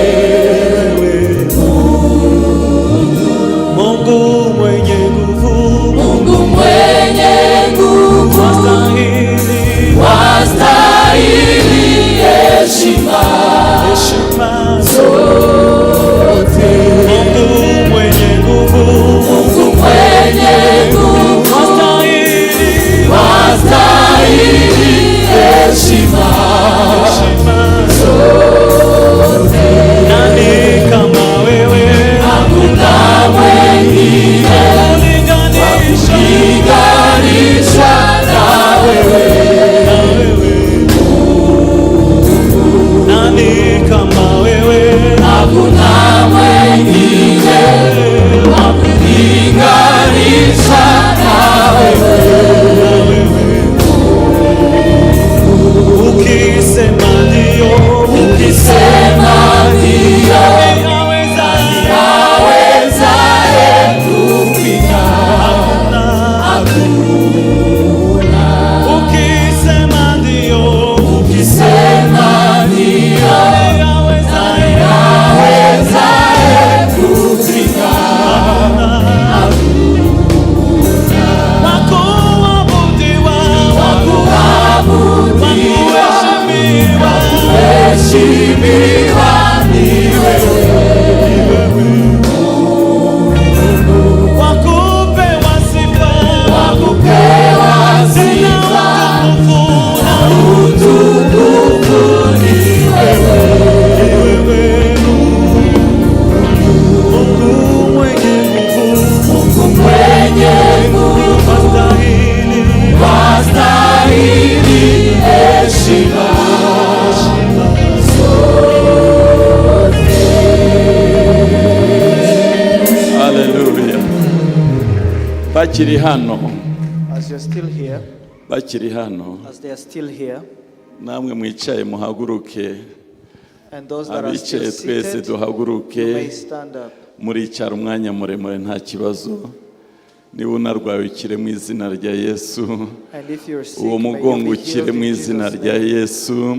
Mungu mwenye nguvu, Mungu mwenye nguvu, wastahili wastahili heshima heshima zote. Mungu mwenye nguvu, Mungu mwenye nguvu, wastahili wastahili heshima heshima zote. Nani kama wewe? Hakuna mwengine Kulinganisha kulinganisha na wewe. Na wewe. Nani kama wewe? Hakuna mwengine wa kulinganisha na wewe. Na wewe. Ukisema ndio, Ukisema ndio, awezaye awezaye kupinga? Hakuna. Ukisema ndio, Ukisema ndio, awezaye awezaye kupinga? Wakuabudiwa, Wakuabudiwa, wakuheshimiwa, heshimiwa ni wewe. wakupewa sifa, Wakupewa sifa na utukufu ni wewe. wewe. Mungu mwenye nguvu, Mungu mwenye nguvu, wastahili wastahili heshima zote. Haleluya. Bakiri hano, As you're still here, bakiri hano, as they are still here, namwe mwicaye muhaguruke, and those that are still abicaye twese seated, duhaguruke, you may stand up. Muricara umwanya muremure, nta kibazo. Niba unarwaye, ukire mu izina rya Yesu. And if you're sick, Uwo may you mugongo be ukire healed mu in izina Jesus' rya name. Yesu.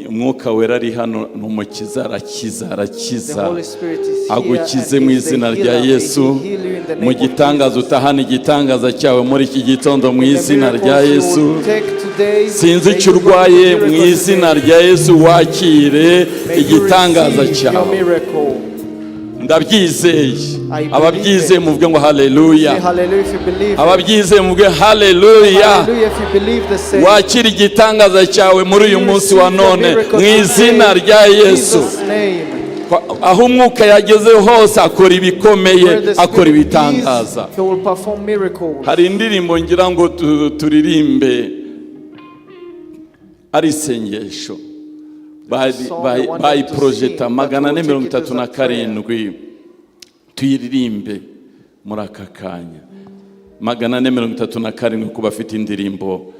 Umwuka Wera ari hano, ni Umukiza, arakiza, The arakiza. Holy Spirit is here Agukize and mu He is the izina rya healer. May Yesu. He heal you in the Mu name of gitangaza, Jesus. utahana igitangaza cyawe muri iki gitondo mu The izina rya miracles you Yesu. will take today, Sinzi may icyo you go with urwaye, the mu miracle izina today. rya Yesu wakire May you igitangaza receive your cyawe. miracle. Ndabyizeye. I believe Ababyizeye it. muvuge ngo haleluya. Say hallelujah if you believe it. Ababyizeye muvuge haleluya. Hallelujah if you believe the same. Wakira igitangaza cyawe muri uyu You munsi wa receive your none miracle mu izina today rya in Yesu. Jesus' name. Aho Umwuka yageze hose akora ibikomeye, Where the akora Spirit ibitangaza. is, He will perform miracles. Hari indirimbo ngira ngo turirimbe, ari isengesho. Song I want Bayiporojeta them to sing, magana but ane we'll mirongo take it itatu as na a prayer. karindwi tuyiririmbe muri aka kanya. 437 ku bafite indirimbo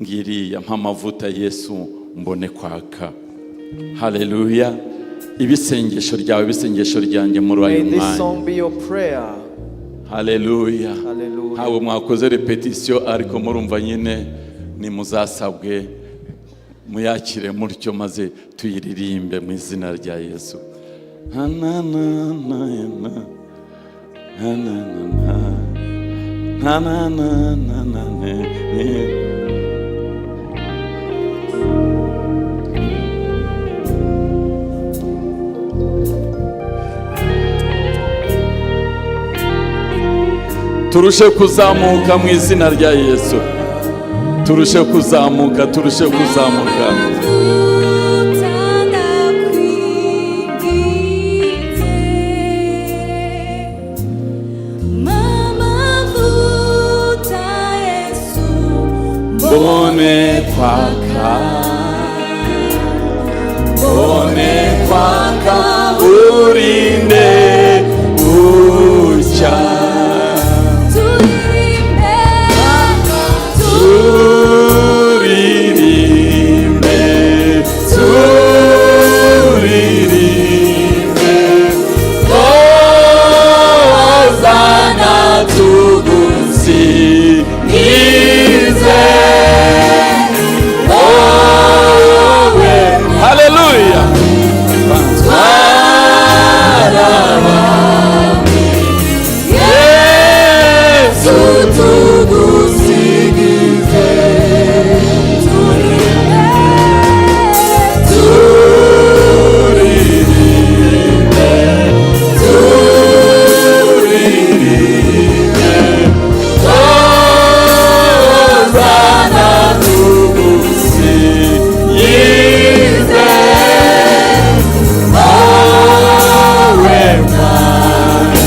ngiriya: "Mpa amavuta Yesu mbone kwaka." Haleluya! Ibisengesho ryawe, ibisengesho ryanjye muri May uyu this mwanya. song be your prayer. Haleluya! Hallelujah. Ntabwo mwakoze répétition, ariko murumva nyine nimuzasabwe muyakire mutyo, maze tuyiririmbe mu izina rya Yesu. Na na na na na na na na na na na na na ne. Turushe kuzamuka mu izina rya Yesu, turushe kuzamuka, turushe kuzamuka. Amavuta, ndakwinginze, amavuta Yesu, mbone kwaka, mbone kwaka, urinde bucya. Turirimbe. Turirimbe, turirimbe, hozana tugusingize wowe. Haleluya! Yesu, tugusingize. Turirimbe, turirimbe, hozana tugusingize wowe Mwami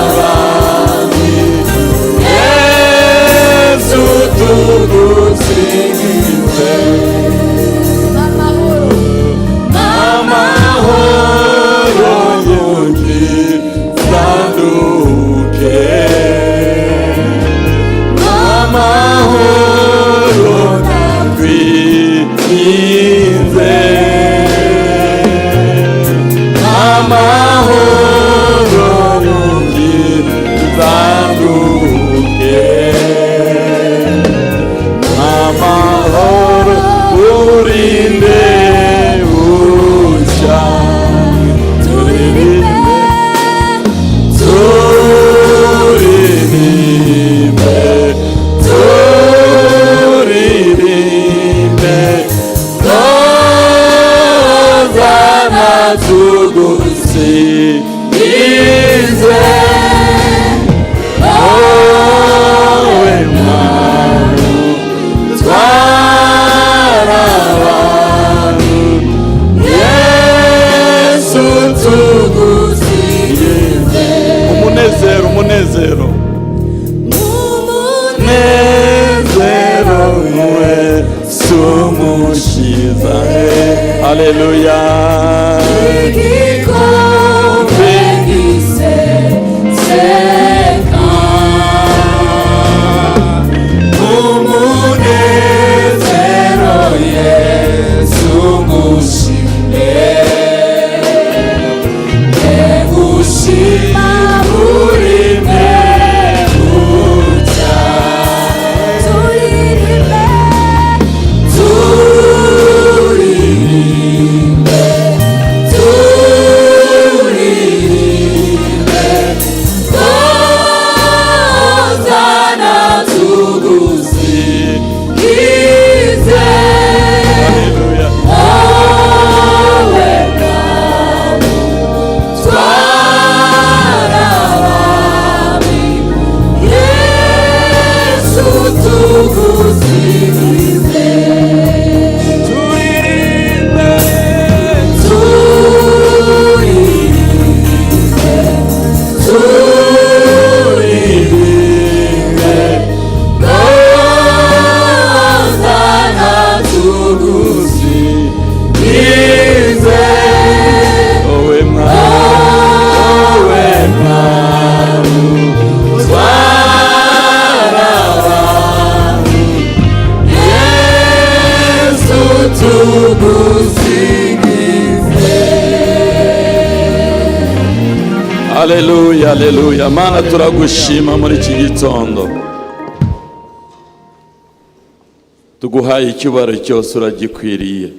twarabami. Yesu, tugusingize. Amahoro yungisanduke, amahoro ndakwinginze, amahoro yungisanduke, amahoro urinde bucya. Turirimbe, turirimbe, turirimbe, hozana tugusingize wowe Mwami twara abantu. Yesu, tugusingize. Umunezero, umunezero, umunezero Yesu mushiza. Haleluya! Igikombe giseseka, Umunezero Yesu ngushime. Haleluya, haleluya. Mana, turagushima muri iki gitondo, tuguhaye icyubahiro cyose, uragikwiriye.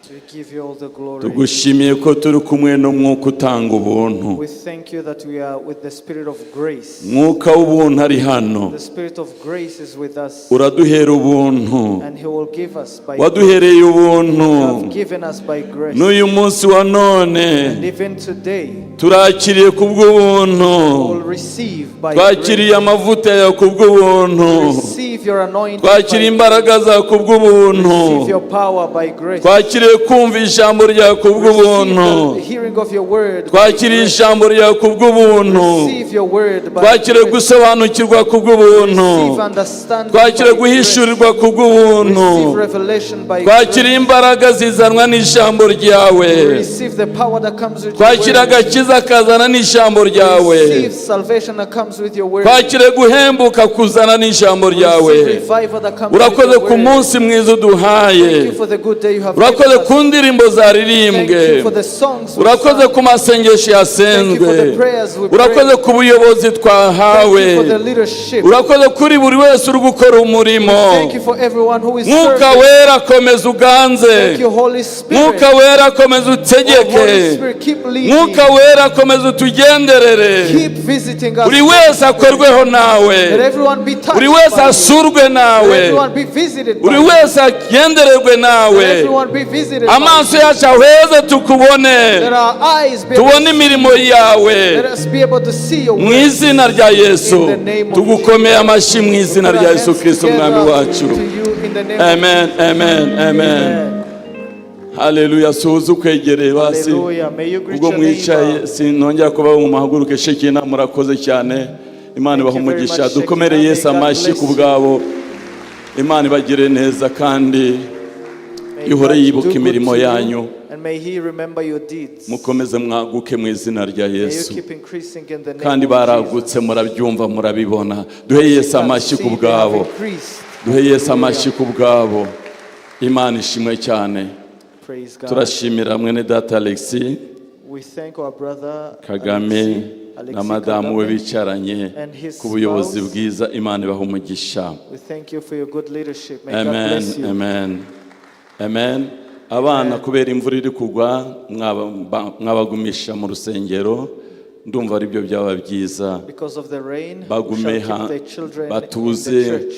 We give you all the glory. Tugushimiye ko turi kumwe n'umwuka utanga ubuntu. We thank you that we are with the Spirit of grace. Mwuka w'ubuntu ari hano. The Spirit of grace is with us, Uraduhera ubuntu. And He will give us by grace. Waduhereye ubuntu. You have given us by grace. N'uyu munsi wa none And even today, turakiriye ku bw'ubuntu. we will receive by Twakiriye grace. Amavuta yawe ku bw'ubuntu. Receive your anointing Twakiriye by imbaraga zawe ku bw'ubuntu. Receive your power by grace. Twakiriye kumva ijambo ryawe ku bw'ubuntu. Receive the hearing of your word by Twakiriye grace. Ijambo ryawe ku bw'ubuntu. Receive your word by Twakiriye grace. Gusobanukirwa ku bw'ubuntu. Receive understanding Twakiriye by grace. Guhishurirwa ku bw'ubuntu. Receive revelation by Twakiriye grace. Imbaraga zizanwa n'ijambo ryawe. Receive the power that comes with your Twakira word. Agakiza kazana n'ijambo ryawe. Receive salvation that comes with your word. Twakire guhembuka kuzana n'ijambo ryawe. Receive revival that comes with Urakoze your ku word. munsi mwiza uduhaye. Thank you for the good day you have Urakoze given us. ku ndirimbo Thank zaririmbwe. you for the songs we Urakoze sang. ku masengesho yasenzwe. Thank you for the prayers we Urakoze prayed. ku buyobozi twahawe. Thank you for the leadership. Urakoze kuri buri wese uri gukora umurimo. Thank you for everyone who is Mwuka serving. Wera, komeza uganze. Thank you, Holy Spirit. Mwuka Wera, komeza Oh, utegeke. Holy Spirit, keep leading. Mwuka Wera, komeza utugenderere. Keep visiting us. Buri wese akorweho nawe. Let everyone be touched Buri wese by you. asurwe nawe. Let everyone be visited by Buri you. wese agendererwe nawe. Let everyone be visited by Amaso you. yacu ahweze tukubone. Let our eyes be able Tubone to imirimo yawe. Let us be able to see your Mu works. izina rya Yesu In the name of tugukomeye amashyi, mu izina Put our rya Yesu hands Kirisito together umwami wacu. to you in the name of Amen, amen, amen. Amen. Haleluya. Suhuza ukwegereye basi. Hallelujah. May you greet Ubwo your mwicaye neighbor. sinongera kuba mu muhaguruke. Shekina, murakoze cyane, Imana Thank ibaha you very umugisha. much, Dukomere Shekina. Yesu May God amashyi bless ku you. bwabo. Imana ibagire neza kandi May ihore God yibuka do good imirimo to you, yanyu. and may He remember your deeds. Mukomeze mwaguke mu izina rya May you Yesu. keep increasing in the name Kandi of baragutse, Jesus. murabyumva, murabibona. Duhe Yesu You can amashyi see ku they have bwabo. increased. Duhe Yesu amashyi ku bwabo. Imana ishimwe cyane. Praise God. Turashimira mwene data Alexis We thank our brother Kagame Alexis na madamu we Kagame. bicaranye and his ku buyobozi spouse. bwiza. Imana ibaha umugisha. We thank you for your good leadership. May God Amen. bless you. Amen, amen. Abana, kubera imvura iri kugwa, mwabagumisha mu rusengero, ndumva aribyo byaba byiza. Because of the rain, we Bagume shall keep the children in batuze. the church.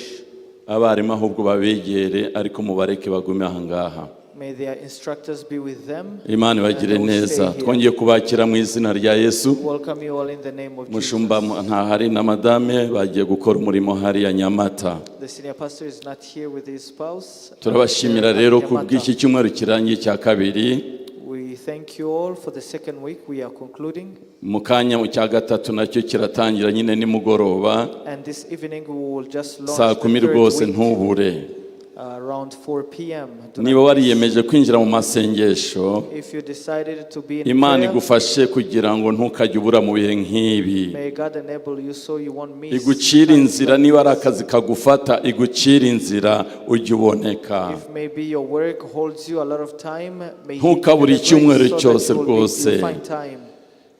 Abarimu ahubwo babegere, ariko mubareke bagume aha ngaha. May their instructors be with them. Imana ibagire And they will neza. stay here. Twongeye kubakira mu izina rya Yesu. Welcome you all in the name of Mushumba Jesus. ntahari na madame, bagiye gukora umurimo hariya Nyamata. The senior pastor is not here with his spouse. Turabashimira At rero ku Nyamata. bw'iki cyumweru kirangiye cya kabiri. We thank you all for the second week we are concluding. Mu kanya mu cya gatatu nacyo kiratangira nyine nimugoroba. And this evening we will just launch Saa the 10 third rwose, week, ntubure. Around 4 p.m. Do Niba not miss. wariyemeje kwinjira mu masengesho, If you decided to be in Imana prayer, igufashe kugira ngo ntukajye ubura mu bihe nk'ibi. May God enable you so you won't miss Igucire times inzira. Like Niba ari this. akazi kagufata, igucire inzira ujye uboneka. If maybe your work holds you a lot of time, may He give you Ntukabure the grace icyumweru so that cyose rwose. you'll find time.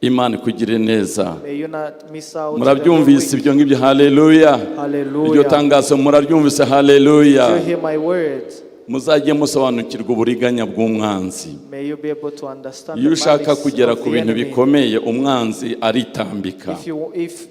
Imana ikugire neza. May you not miss out the whole Murabyumvise week. ibyo ngibyo? Haleluya! Iryo Hallelujah. tangazo muraryumvise? Haleluya! Did you hear my words? Muzajye musobanukirwa uburiganya bw'umwanzi. May you be able to understand Iyo the ushaka malice kugera of ku the bintu enemy. bikomeye, umwanzi aritambika. If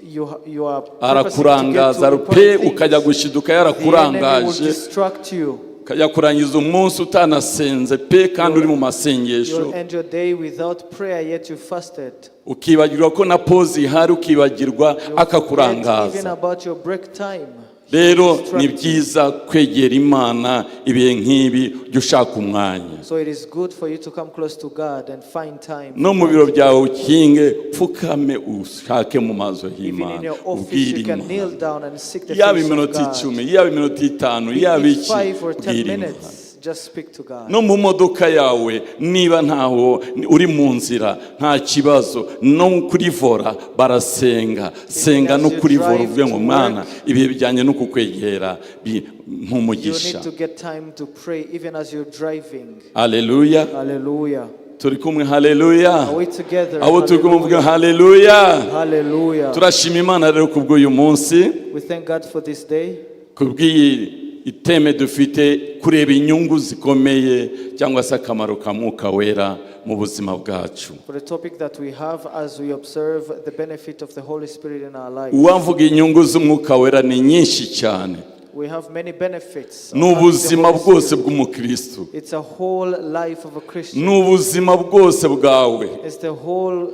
you are purposing to get Arakurangaza to pe, important ukajya things, gushiduka the enemy will yarakurangaje, distract you. ukajya kurangiza umunsi utanasenze pe, kandi uri mu masengesho. You'll end your day without prayer, yet you fasted. Ukibagirwa ko na pause ihari, ukibagirwa, You forget akakurangaza. even about your break time. Rero Distract ni you. byiza kwegera Imana ibihe nk'ibi, jya ushaka umwanya. So it is good for you to come close to God and find time No for mu God. biro byawe ukinge, pfukame, ushake mu maso Even in y'Imana, your office, ubwire you can Imana. Kneel down and seek the Yaba face of iminota God. 10, yaba iminota 5, Be yaba it iki, 5 or 10 bwira Imana. minutes, just speak to God. No mu modoka yawe, niba ntaho uri mu nzira, nta kibazo, no kuri volant barasenga. Senga As no you kuri volant, drive uvuge ngo to Mwana, work, ibihe bijyanye no kukwegera you nk'umugisha. Need to get time to pray even as you're driving. Aleluya. Hallelujah. Turi kumwe? Haleluya. Are we together? Abo turi kumwe muvuge Hallelujah. haleluya. Hallelujah. Turashima Imana rero kubw'uyu munsi, We thank God for this day, kubw'iyi iteme dufite, kureba inyungu zikomeye cyangwa se akamaro ka Mwuka Wera mu buzima bwacu. For the topic that we have as we observe the benefit of the Holy Spirit in our lives. Uwavuga inyungu z'Umwuka Wera ni nyinshi cyane. We have many benefits of Ni having the ubuzima Holy bwose Spirit. bw'umukristu. It's a whole life of a Christian. Ni ubuzima bwose bwawe. It's the whole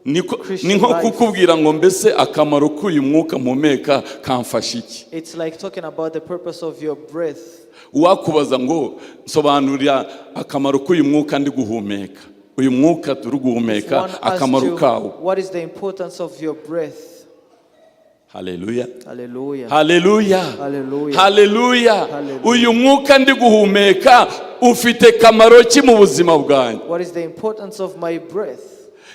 Ni nko kukubwira ngo mbese akamaro k'uyu mwuka mpumeka kamfasha iki? It's like talking about the purpose of your breath. Uwakubaza ngo nsobanurira akamaro k'uyu mwuka ndi guhumeka, uyu mwuka turi If guhumeka, one asks akamaro you, kawo. what is the importance of your breath? Haleluya. Hallelujah. Haleluya. Hallelujah. Haleluya. Hallelujah. Uyu mwuka ndi guhumeka ufite kamaro ki mu buzima bwanjye? What is the importance of my breath?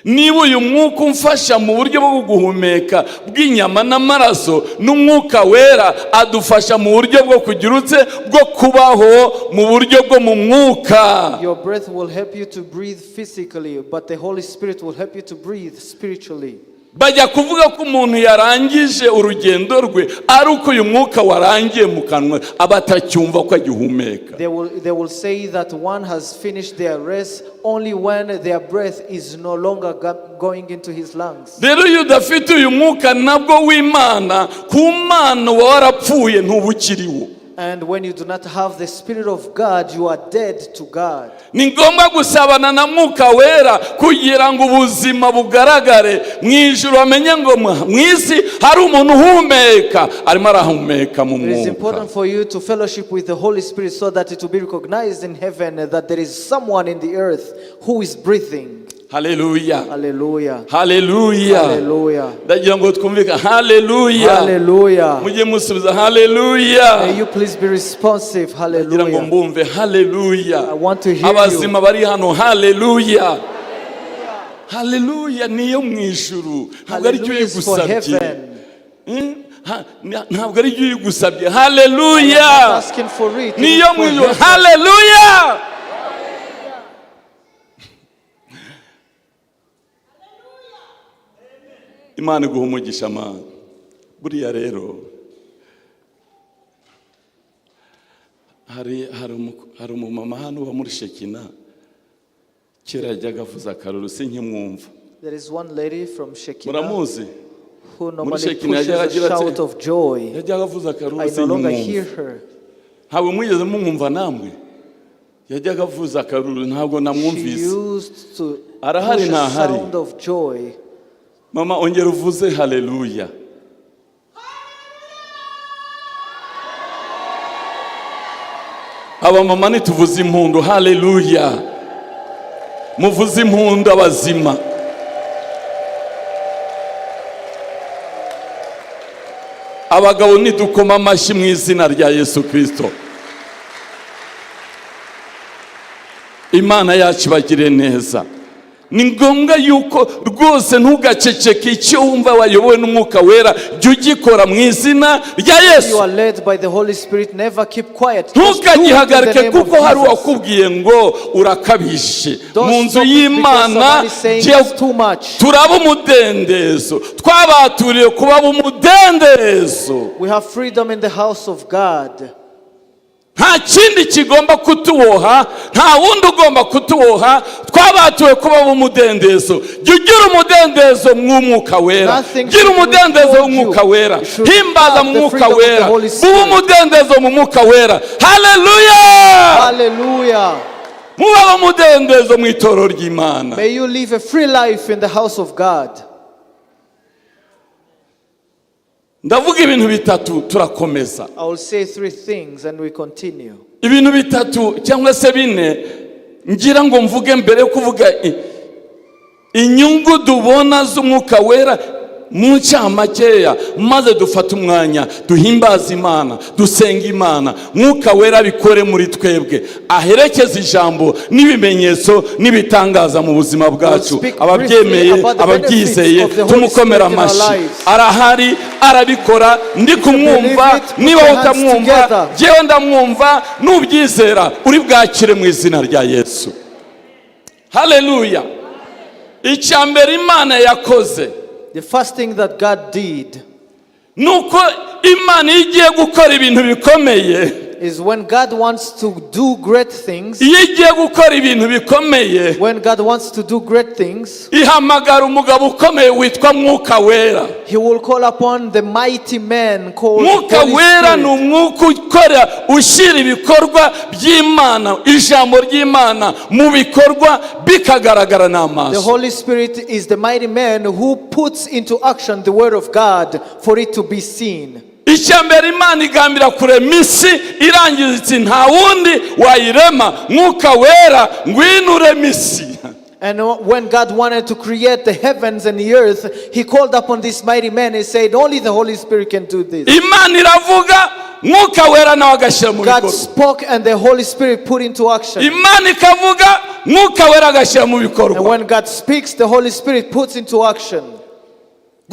Niba uyu mwuka umfasha mu buryo bwo guhumeka bw'inyama n'amaraso, n'Umwuka Wera adufasha mu buryo bwo kugira utse bwo kubaho mu buryo bwo mu mwuka. Your breath will help you to breathe physically, but the Holy Spirit will help you to breathe spiritually. Bajya kuvuga ko umuntu yarangije urugendo rwe ari uko uyu mwuka warangiye mu kanwa, aba atacyumva ko agihumeka. They will say that one has finished their race only when their breath is no longer going into his lungs. Rero iyo udafite uyu mwuka nabwo w'Imana, ku Mana uba warapfuye, ntuba ukiriwo. And when you do not have the Spirit of God, you are dead to God. Ni ngombwa gusabana na Mwuka Wera kugira ngo ubuzima bugaragare mu ijuru, bamenye ngo mu isi hari umuntu uhumeka, arimo arahumeka mu It is mwuka. important for you to fellowship with the Holy Spirit so that it will be recognized in heaven that there is someone in the earth who is breathing. Haleluya. Hallelujah. Haleluya. Hallelujah. Ndagira ngo twumvike haleluya. Hallelujah. Mujye musubiza haleluya. May you please be responsive. Ndagira ngo Hallelujah. mbumve haleluya. I want to hear you. Abazima bari hano, haleluya, haleluya. Niyo mu ijuru, ntabwo ari cyo Hallelujah is for uyigusabye. heaven. Ntabwo ari cyo uyigusabye. I'm Haleluya not asking for it. It is niyo mu for ijuru. heaven. Haleluya. Imana iguha umugisha. Mana, buriya rero hari umumama hano uba muri Shekina, kera yajyaga avuza akaruru sinkimwumva. There is one lady from Shekinah Muramuzi? Who normally Shekinah pushes yajyaga a agira ati- shout of joy. Yajyaga avuza akaruru I no longer hear sinkimwumva. her. Ntabwo mwigeze mumwumva namwe? Yajyaga avuza akaruru, ntabwo She namwumvise. Used to Arahari, push a ntahari? sound of joy. Mama, ongera uvuze haleluya. Abamama ntituvuze impundu? Haleluya. Muvuze impundu abazima. Abagabo nidukoma amashyi mu izina rya Yesu Kirisito. Imana yacu ibagire neza. Ni ngombwa yuko rwose ntugaceceke. Icyo wumva wayobowe n'Umwuka Wera, jya ugikora mu izina rya You Yesu. Are led by the Holy Spirit. Never keep quiet. Just do it in the Ntukagihagarike name of kuko hari Jesus. uwakubwiye ngo urakabije. Don't Mu nzu stop it because y'Imana somebody is saying it's too much. turaba umudendezo, twabaturiye kuba umudendezo. We have freedom in the house of God. Nta kindi kigomba kutuboha, nta wundi ugomba kutuboha. Twabatuwe kuba umudendezo. Jya ugira umudendezo mw'Umwuka Wera. Nothing Gira should umudendezo withhold w'Umwuka you. Wera. You should Himbaza have mu the Mwuka freedom of the Wera. Holy Bube Spirit. umudendezo mu Mwuka Wera. Haleluya. Hallelujah. Mubaho umudendezo mu itorero ry'Imana. May you live a free life in the house of God. Ndavuga ibintu bitatu, turakomeza. I will say three things and we continue. Ibintu bitatu cyangwa se bine ngira ngo mvuge mbere yo kuvuga inyungu tubona z'Umwuka Wera mu ncamakeya, maze dufate umwanya duhimbaze Imana, dusenga Imana, Mwuka Wera bikore muri twebwe, aherekeze ijambo n'ibimenyetso n'ibitangaza mu buzima bwacu. Ababyemeye, ababyizeye, tumukomera amashyi. Arahari, arabikora, ndi kumwumva. Niba utamwumva, jyewe ndamwumva. Nubyizera uri bwakire mu izina rya Yesu. Haleluya. Icya mbere Imana yakoze, The first thing that God did nuko Imana iyo igiye gukora ibintu bikomeye, is when God wants to do great things, iyo igiye gukora ibintu bikomeye, when God wants to do great things, ihamagara umugabo ukomeye witwa Mwuka Wera. He will call upon the mighty man called Mwuka Holy Wera ni Spirit. umwuka ukora, ushyira ibikorwa by'Imana, ijambo ry'Imana mu bikorwa, bikagaragara The n'amaso. Holy Spirit is the mighty man who puts into action the word of God for it to be seen. Icya mbere, Imana igambira kurema isi, irangiza iti: "Nta wundi wayirema, Mwuka Wera, ngwino ureme isi." And when God wanted to create the heavens and the earth, He called upon this mighty man and said, "Only the Holy Spirit can do this." Imana iravuga, Mwuka Wera nawe agashyira mu God bikorwa. spoke and the Holy Spirit put into action. Imana ikavuga, Mwuka Wera agashyira mu And bikorwa. when God speaks, the Holy Spirit puts into action.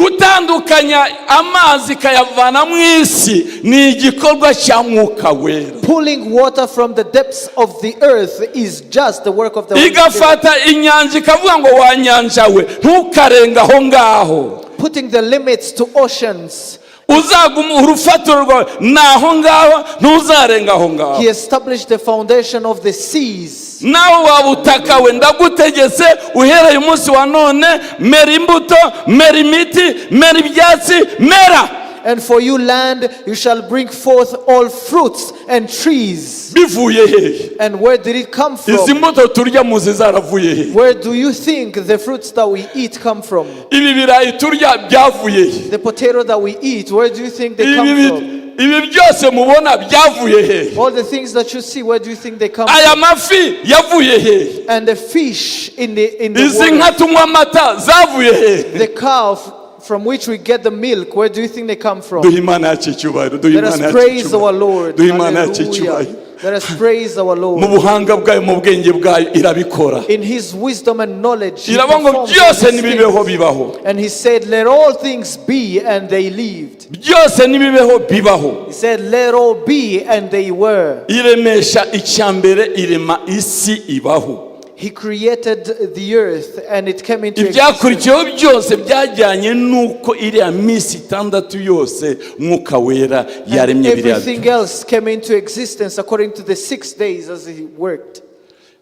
Gutandukanya amazi ikayavana mu isi ni igikorwa cya Mwuka Wera. Pulling water from the depths of the earth is just the work of the Holy Spirit. Igafata inyanja ikavuga ngo: "Wa nyanja we, ntukarenga aho ngaho." Putting the limits to oceans. Uzaguma urufatiro rwawe ni aho ngaho, ntuzarenga aho ngaho. He established the foundation of the seas. Nawe wa butaka we, ndagutegetse uhereye umunsi wa none, mera imbuto, mera imiti, mera ibyatsi, mera. And for you, land, you shall bring forth all fruits and trees. Bivuye hehe? And where did it come Izi from? mbuto turya muzi zaravuye hehe? Where do you think the fruits that we eat come from? Ibi birayi turya byavuye he? The potato that we eat, where do you think they Ibi come from? ibi byose mubona byavuye hehe? All the things that you see, where do you think they come Aya from? mafi yavuye hehe? And the fish in the Izi water, nka tunywa amata zavuye hehe? the cow from which we get the milk, where do you think they come from? Duhe Imana yacu icyubahiro, duhe Let Imana us yacu praise our icyubahiro, Lord. duhe Imana yacu Hallelujah. icyubahiro. Let us praise our Mu Lord. buhanga bwayo, mu bwenge bwayo, irabikora. In His wisdom and knowledge, He Iravuga ngo: performs all "Byose these nibibeho," things. bibaho. And He said, "Let all things be," and they lived. Byose nibibeho, bibaho. He said, "Let all be," and they were. Iremesha icya mbere, irema isi, ibaho. He created the earth and it came into existence. Ibyakurikiyeho byose byajyanye n'uko iriya minsi 6 yose Mwuka Wera And yaremye biriya. everything else came into existence according to the 6 days as He worked.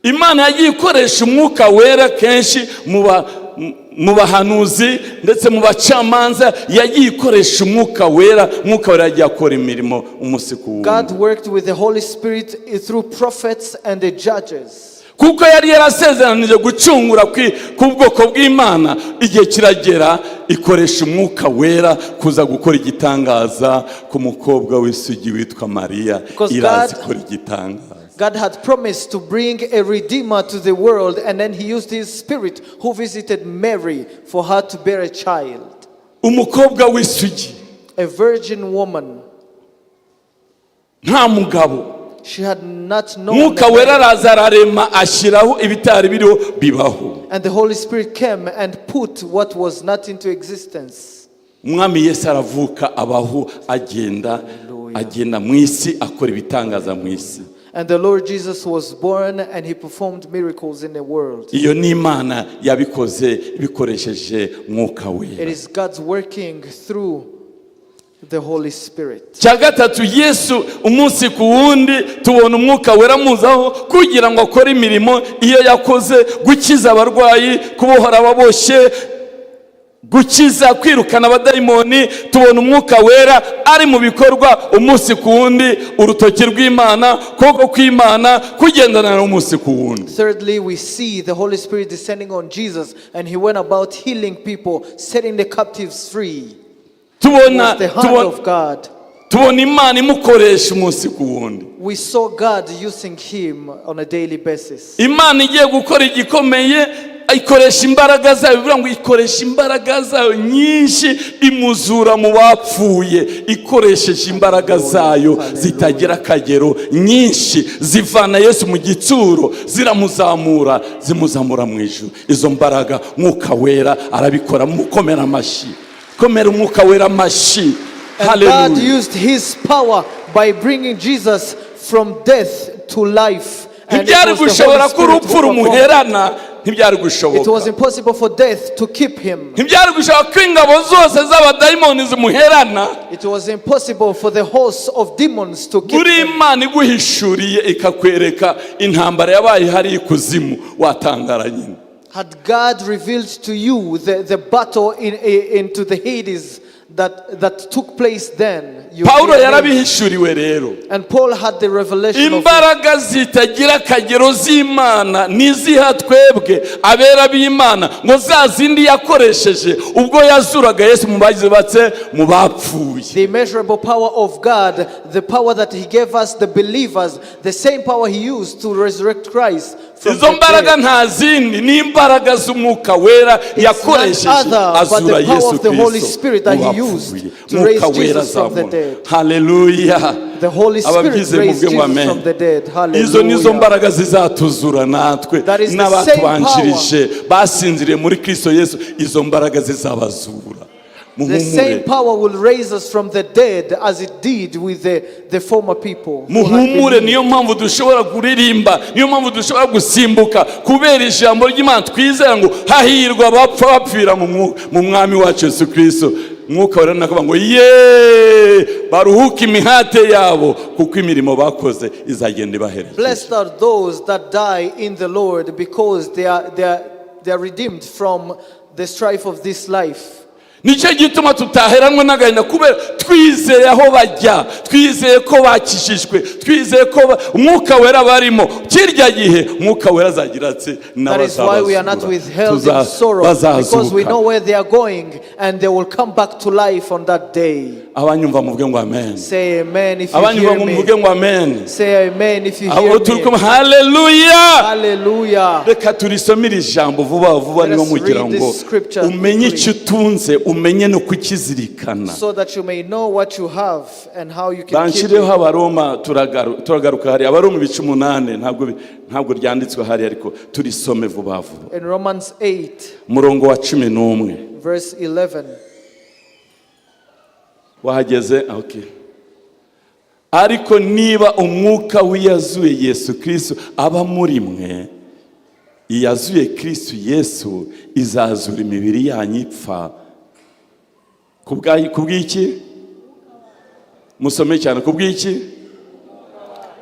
Imana yagiye ikoresha Umwuka Wera kenshi mu bahanuzi ndetse mu bacamanza. Yagiye ikoresha Umwuka Wera. Umwuka Wera yagiye akora imirimo umunsi ku wundi. God worked with the Holy Spirit through prophets and the judges. Kuko yari yarasezeranije gucungura k'ubwoko bw'Imana, igihe kiragera ikoresha Umwuka Wera kuza gukora igitangaza ku mukobwa w'isugi witwa Mariya. Because Iraza ikora igitangaza. God had promised to bring a redeemer to the world, and then He used His Spirit who visited Mary for her to bear a child. Umukobwa w'isugi. A virgin woman. Nta mugabo. She had not known Mwuka a Wera man. araza ararema, ashyiraho ibitari biriho, bibaho. And the Holy Spirit came and put what was not into existence. Umwami Yesu aravuka, abaho, agenda, agenda mu isi, akora ibitangaza mu isi. And the Lord Jesus was born and He performed miracles in the world. Iyo ni Imana yabikoze bikoresheje Mwuka It Wera. is God's working through the Holy Spirit. Cya gatatu, Yesu umunsi ku wundi tubona Umwuka Wera amuzaho kugira ngo akore imirimo iyo yakoze: gukiza abarwayi, kubohora ababoshye, gukiza, kwirukana abadayimoni. Tubona Umwuka Wera ari mu bikorwa umunsi ku wundi, urutoki rw'Imana, ukuboko kw'Imana kugendana n'umunsi ku wundi. Thirdly, we see the Holy Spirit descending on Jesus and He went about healing people, setting the captives free. It Tubona was the hand of God. Tubona Imana imukoresha umunsi ku wundi. We saw God using him on a daily basis. Imana igiye gukora igikomeye, ikoresha imbaraga zayo. Bivuga ngo ikoresha imbaraga zayo nyinshi, imuzura mu bapfuye ikoresheje imbaraga zayo zitagira akagero nyinshi. Zivana Yesu mu gituro, ziramuzamura, zimuzamura mu ijuru. Izo mbaraga Mwuka Wera arabikora. Mukomera amashyi, komera Umwuka Wera amashyi. And God Haleluya. used his power by bringing Jesus from death to life. And it Ntibyari was the gushobora Holy ko Spirit urupfu who performed. rumuherana. Ntibyari It was gushoboka. impossible for death to keep him. Ntibyari gushoboka ko ingabo zose z'abadayimoni zimuherana. It was impossible for the hosts of demons to keep Buri him. Imana iguhishuriye ikakwereka intambara yabaye hari ikuzimu, watangara nyine. Had God revealed to you the battle into the Hades that took place then, you would Pawulo be amazed. yarabihishuriwe rero. And Paul had the revelation of it. Imbaraga zitagira akagero z'Imana niziha twebwe abera b'Imana ngo za zindi yakoresheje ubwo yazuraga Yesu mu bagize batse mu bapfuye. The immeasurable power of God, the power that He gave us, the believers, the same power He used to resurrect Christ from Izo the mbaraga dead. nta zindi, ni imbaraga z'Umwuka Wera yakoresheje None other but azura the power Yesu of the Holy Kristo Spirit that mu He used bapfuye. to raise Mwuka Wera Jesus from the azamura. dead. Haleluya. The Holy Spirit Ababyize raised muvuge ngo Jesus amen. from the dead. Izo nizo Hallelujah. mbaraga zizatuzura natwe. That is the N'abatubanjirije basinziriye muri Kristo Yesu, izo mbaraga zizabazura. The Muhumure. same power will raise us from the dead as it did with the former people who had Muhumure. believed. Niyo mpamvu dushobora kuririmba, niyo mpamvu dushobora gusimbuka kubera ijambo ry'Imana twizera ngo hahirwa abapfa bapfira mu Mwami wacu Yesu Kristo. Mwuka Wera nakavuga ngo ye baruhuke imihate yabo kuko imirimo bakoze izagenda ibaherekeza. Blessed are those that die in the Lord, because they are redeemed from the strife of this life. Nicyo gituma tutaheranwe n'agahinda kubera twizeye aho bajya, twizeye ko bakijijwe, twizeye ko Umwuka Wera barimo. Kirya gihe Umwuka Wera azagira ati That is why we are not withheld in sorrow, because we bazazuka. Know where they are going and they will come back to life on that day. Abanyumva muvuge ngo amen. Say amen if you Abanyumva hear ngo me. muvuge ngo amen. Say amen if you Abo hear turi me. kumwe, haleluya. Hallelujah. Reka turisomere ijambo vuba vuba. Let Niba us mugira read ngo this scripture umenye quickly. icyo utunze, umenye no kukizirikana. So that you may know what you have and how you can keep Banshyireho it. Abaroma, turagaruka hariya. Abaroma ibice 8, ntabwo ryanditswe hariya ariko turisome vuba vuba. In Romans 8, Umurongo wa 11. verse 11. Wahageze? Okay. Ariko niba umwuka w'iyazuye Yesu Kristo aba muri mwe, iyazuye Kristo Yesu izazura imibiri yanyu ipfa ku bw'iki? Musome cyane. Ku bw'iki?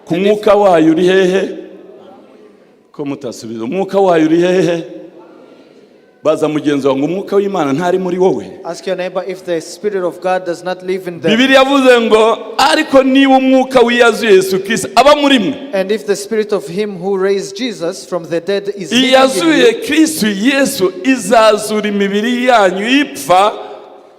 Ku mwuka wayo uri hehe? Ko mutasubiza, umwuka wayo uri hehe? Baza mugenzi wawe ngo umwuka w'Imana ntari muri wowe? Ask your neighbor if the Spirit of God does not live in them. Bibiri yavuze ngo ariko niba umwuka w'iyazuye Yesu Kristo aba muri mwe, And if the Spirit of Him who raised Jesus from the dead is living in iyazuye you, Kristo Yesu izazura imibiri yanyu ipfa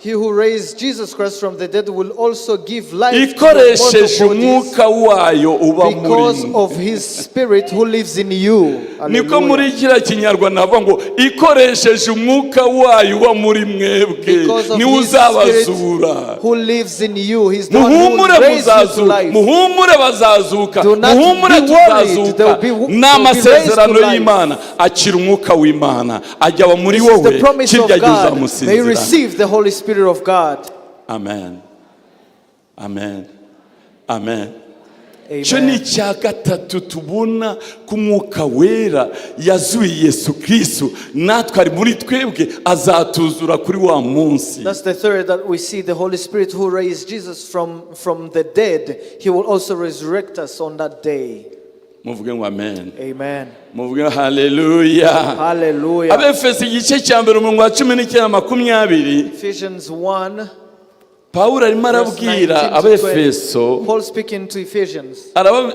He who raised Jesus Christ from the dead will also give life to your mortal ikoresheje bodies umwuka wayo uba muri because mwe. of His Spirit who lives in you. Niko muri Hallelujah. kiriya Kinyarwanda navuga ngo ikoresheje umwuka wayo uba muri mwebwe Because of niwe His Spirit uzabazura. who lives in you, He's the one who will Muhumure, raise you to muzazuka. life. Muhumure, bazazuka. Do not Muhumure, be worried, tuzazuka. they will Ni be raised to amasezerano life. y'Imana. Akira umwuka w'Imana ajya aba muri This is the wowe, promise of kirya gihe God. May you uzamusinzira. receive the Holy Spirit of God. Amen, amen, amen. Icyo ni Amen. icya gatatu tubona ko Umwuka Wera yazuye Yesu Kristo natwe ari muri twebwe, azatuzura kuri wa munsi. That's the third that we see, the Holy Spirit who raised Jesus from the dead. He will also resurrect us on that day. Muvuge ngo amen. Amen. Muvuge ngo haleluya. Hallelujah. Abefesi igice cya mbere, umurongo wa 19 20. Ephesians 1, Pawulo arimo verse arabwira 19 to 20. Abefeso. Paul speaking to Ephesians.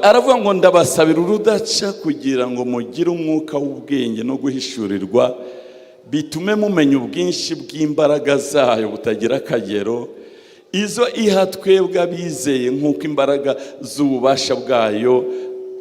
Aravuga ngo ndabasabira urudaca kugira ngo mugire umwuka w'ubwenge no guhishurirwa, bitume mumenya ubwinshi bw'imbaraga zayo butagira akagero, izo iha twebwe abizeye nk'uko imbaraga z'ububasha bwayo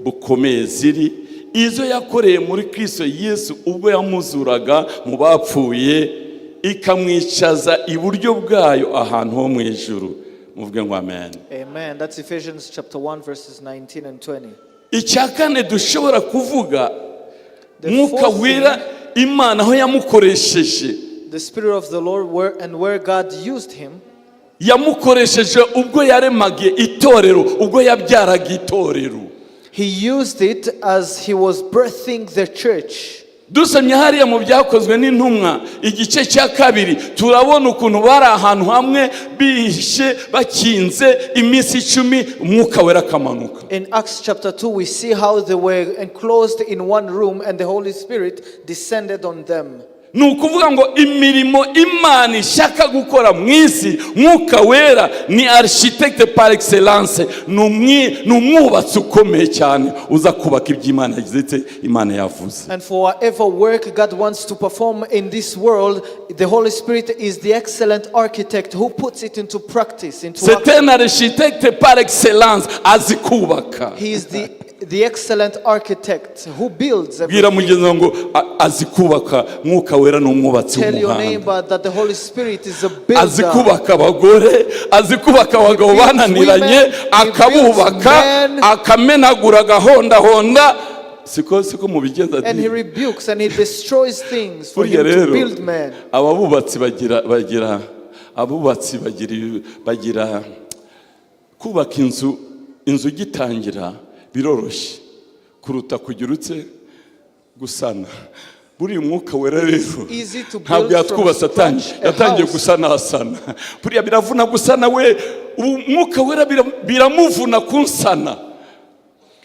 bukomeye ziri, izo yakoreye muri Kristo Yesu ubwo yamuzuraga mu bapfuye ikamwicaza iburyo bwayo ahantu ho mu ijuru. Muvuge ngo amen. Amen. That's Ephesians chapter 1, verses 19 and 20. Icya kane dushobora kuvuga, The Mwuka fourth Wera Imana aho yamukoresheje, The Spirit of the Lord, where God used him, yamukoresheje ubwo yaremaga itorero, ubwo yabyaraga itorero. He used it as he was birthing the church. Dusomye hariya mu Byakozwe n'Intumwa igice cya 2, turabona ukuntu bari ahantu hamwe bihishe bakinze iminsi 10, Umwuka Wera akamanuka. In Acts chapter 2, we see how they were enclosed in one room and the Holy Spirit descended on them. Ni ukuvuga ngo imirimo Imana ishaka gukora mu isi, Mwuka Wera ni architecte par excellence, ni umwubatsi ukomeye cyane uza kubaka ibyo Imana yagize ite, Imana yavuze. And for whatever work God wants to perform in this world, the Holy Spirit is the excellent architect who puts it into practice, into C'est action. un architecte par excellence, azi kubaka. He is the excellent architect who builds Bwira everything. mugenzi wawe ngo azi kubaka. Mwuka Wera ni umwubatsi Tell your w'umuhanga. neighbor that the Holy Spirit is a Azi builder. kubaka abagore, azi kubaka abagabo Builds bananiranye, women, he akabubaka, builds men. Akamenagura, agahondahonda. Siko mubigenza? And he rebukes and he destroys things for Burya him to rero build men. ababubatsi bagira abubatsi bagira kubaka inzu. Inzu igitangira biroroshye kuruta kugira utse gusana. Buriya Umwuka Wera rero Easy to build ntabwo yatwubatse from atangiye scratch a yatangiye house. gusanasana. Buriya biravuna gusana we. Ubu Umwuka Wera biramuvuna kunsana.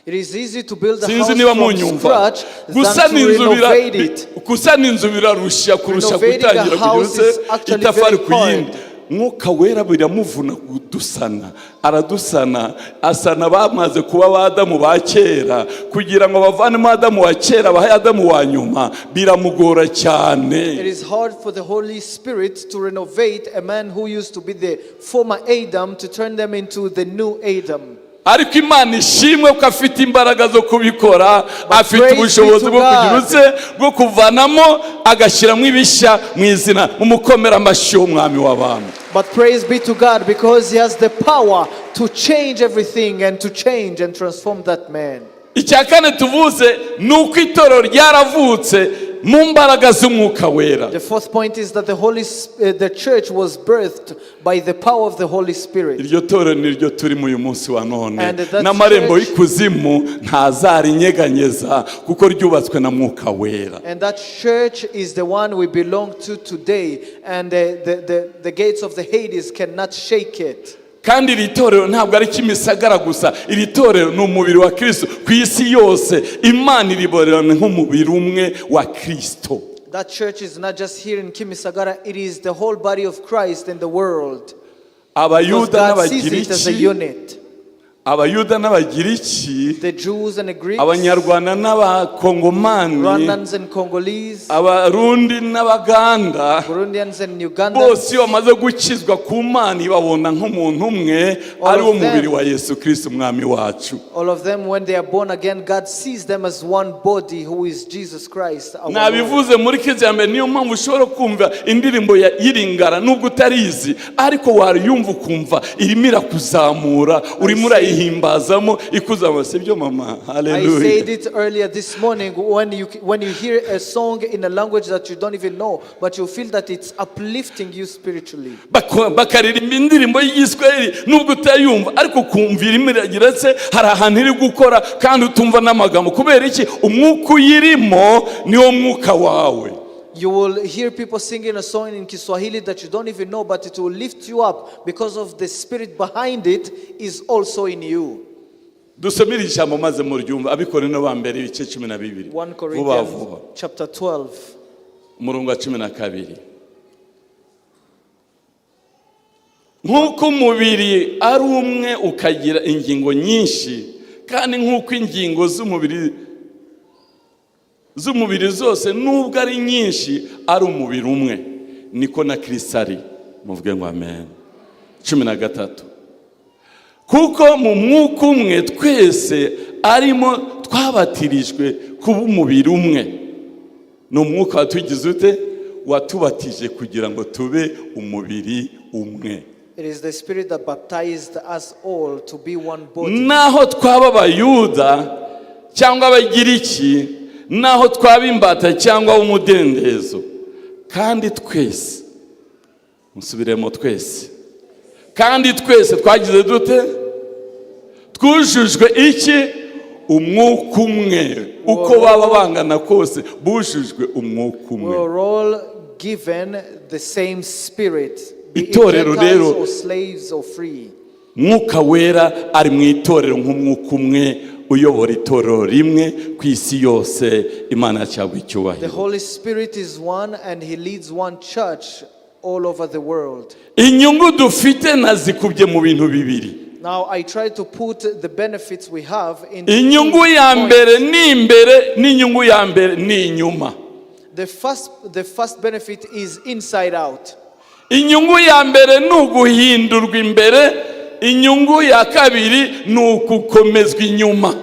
It is easy to build a Sinzi house niba from munyumva. scratch than Gusana to inzu renovate it. gusana inzu birarushya kurusha Renovating a gutangira kugira house utse is actually itafari very ku yindi. hard. Mwuka Wera biramuvuna kudusana. Aradusana, asana bamaze kuba ba Adamu ba kera kugira ngo bavanemo Adamu wa kera bahe Adamu wa nyuma, biramugora cyane. It is hard for the Holy Spirit to renovate a man who used to be the former Adam to turn them into the new Adam. Ariko Imana ishimwe ko afite imbaraga zo kubikora, afite Praise be ubushobozi to bwo kugira God. utse bwo kuvanamo agashyiramo ibishya mu izina. Mumukomera amashyi y'Umwami w'abantu. But praise be to God because He has the power to change everything and to change and transform that man. Icya kane tuvuze ni uko itorero ryaravutse mu mbaraga z'Umwuka Wera. The fourth point is that the church was birthed by the power of the Holy Spirit. Iryo torero ni ryo turimo uyu munsi wa none, And that n'amarembo church- y'ikuzimu ntazarinyeganyeza kuko ryubatswe na Mwuka Wera. And that church is the one we belong to today, and the gates of the Hades cannot shake it. Kandi iri torero ntabwo ari Kimisagara gusa. Iri torero ni umubiri wa Kirisito ku isi yose. Imana iriborerana nk'umubiri umwe wa Kirisito. That church is not just here in Kimisagara, it is the whole body of Christ in the world. Because Abayuda God sees it as a n'Abagiriki, unit. Abayuda n'Abagiriki, The Jews and the Greeks, Abanyarwanda n'Abakongomani, Rwandans and Congolese, Abarundi n'Abaganda, Burundians and Ugandans, bose iyo bamaze gukizwa ku Mana ibabona nk'umuntu umwe, All ari wo of them. mubiri wa Yesu Kirisito Umwami wacu. All of them, when they are born again, God sees them as one body who is Jesus Christ, our Lord. Nabivuze muri kizi ya mbere, niyo mpamvu ushobora kumva indirimbo y'Iringara nubwo utarizi, ariko wariyumva ukumva irimo irakuzamura, urimo urayihimbazamo ikuzamura. Sibyo mama? I Haleluya. said it earlier this morning, when you hear a song in a language that you don't even know, but you feel that it's uplifting you spiritually. Bakaririmba indirimbo y'Igiswahili nubwo utayumva, ariko ukumva irimo iragira se hari ahantu iri gukora kandi utumva n'amagambo. Kubera iki? Umwuka uyirimo niwo mwuka wawe. You will hear people singing a song in Kiswahili that you don't even know, but it will lift you up because of the spirit behind it is also in you. Dusomere ijambo maze muryumva. Abakorinto ba mbere ibice 12. 1 Vuba Corinthians vuba. Chapter 12. Umurongo wa 12: Nk'uko umubiri ari umwe ukagira ingingo nyinshi, kandi nk'uko ingingo z'umubiri zose nubwo ari nyinshi ari umubiri umwe, niko na Kirisito ari. Muvuge ngo amen. 13: Kuko mu mwuka umwe twese arimo twabatirijwe kuba umubiri umwe. Ni umwuka watugize ute? Watubatije kugira ngo tube umubiri umwe. It is the Spirit that baptized us all to be one body. Naho twaba Abayuda cyangwa Abagiriki, naho twaba imbata cyangwa umudendezo, kandi twese, musubiremo, twese, kandi twese twagize dute? Twujujwe iki? Umwuka umwe, uko baba bangana kose bujujwe umwuka We umwe. were all given the same spirit, be it Itorero Gentiles rero- or slaves or free. Mwuka Wera ari mu itorero nk'umwuka umwe uyobora itorero rimwe ku isi yose. Imana yacyagwa The icyubahiro. Holy Spirit is one and he leads one church all over the world. Inyungu dufite nazikubye mu bintu bibiri. Now I try to put the benefits we have in Inyungu ya mbere ni imbere n'inyungu ya mbere ni inyuma. The first benefit is inside out. Inyungu ya mbere ni uguhindurwa imbere, inyungu ya kabiri ni ukukomezwa inyuma.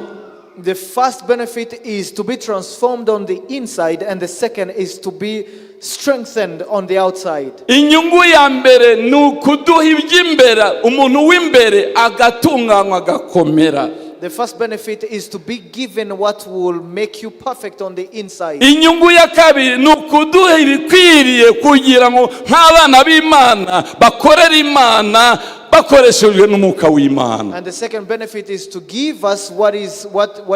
The first benefit is to be transformed on the inside, and the second is to be strengthened on the outside. Inyungu ya mbere ni ukuduha iby'imbere, umuntu w'imbere agatunganywa agakomera. The first benefit is to be given what will make you perfect on the inside. Inyungu ya kabiri ni ukuduha ibikwiriye kugira ngo nk'abana b'Imana bakorere Imana bakoreshejwe n'umwuka w'Imana. And the second benefit is to give us what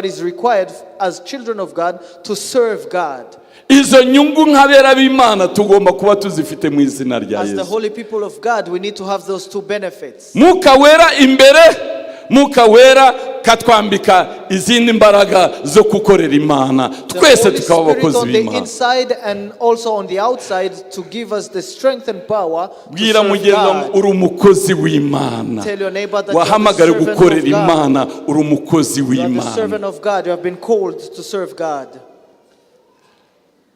is required as children of God to serve God. Izo nyungu nk'abera b'Imana tugomba kuba tuzifite mu izina rya As the Yesu. holy people of God, we need to have those two benefits. Mwuka Wera imbere, Mwuka Wera katwambika izindi mbaraga zo gukorera Imana, The twese Holy tukaba Spirit abakozi on the b'Imana. inside and also on the outside to give us the strength and power to Bwira serve mugenzi wawe God. uri umukozi w'Imana. Tell your neighbor that you are the Wahamagare servant gukorera of God. Imana, uri umukozi You are the w'Imana. servant of God. You have been called to serve God.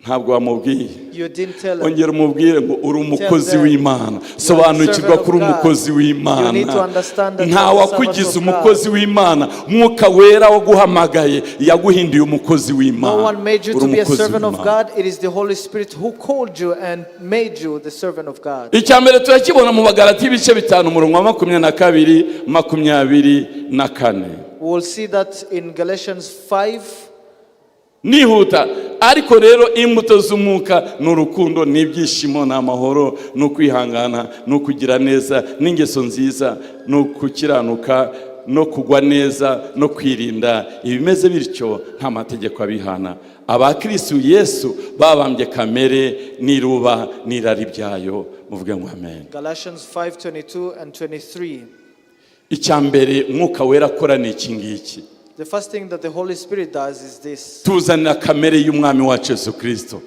Ntabwo wamubwiye. You didn't tell him. Ongera umubwire ngo uri umukozi them. w'Imana. Sobanukirwa ko uri umukozi w'Imana. You need to understand that you Nta are the wakugize servant of God. umukozi w'Imana. Mwuka Wera waguhamagaye yaguhinduye umukozi w'Imana. No one made you Uri to be a umukozi servant of w'Imana. God. It is the Holy Spirit who called you and made you the servant of God. Icya mbere turakibona mu Bagalati ibice 5, umurongo wa 22, 24. We will see that in Galatians 5. Nihuta ariko rero, imbuto z'umwuka ni urukundo n'ibyishimo ni amahoro ni ukwihangana ni ukugira neza n'ingeso nziza ni ukukiranuka no kugwa neza no kwirinda. Ibimeze bityo nta mategeko abihana. Abakirisitu Yesu babambye kamere n'iruba n'irari byayo. Muvuge ngo amen. Galatians 5:22 and 23. Icya mbere Umwuka Wera akora ni iki ngiki. The first thing that the Holy Spirit does is this. Tuzanira kamere y'Umwami wacu Yesu Kirisito.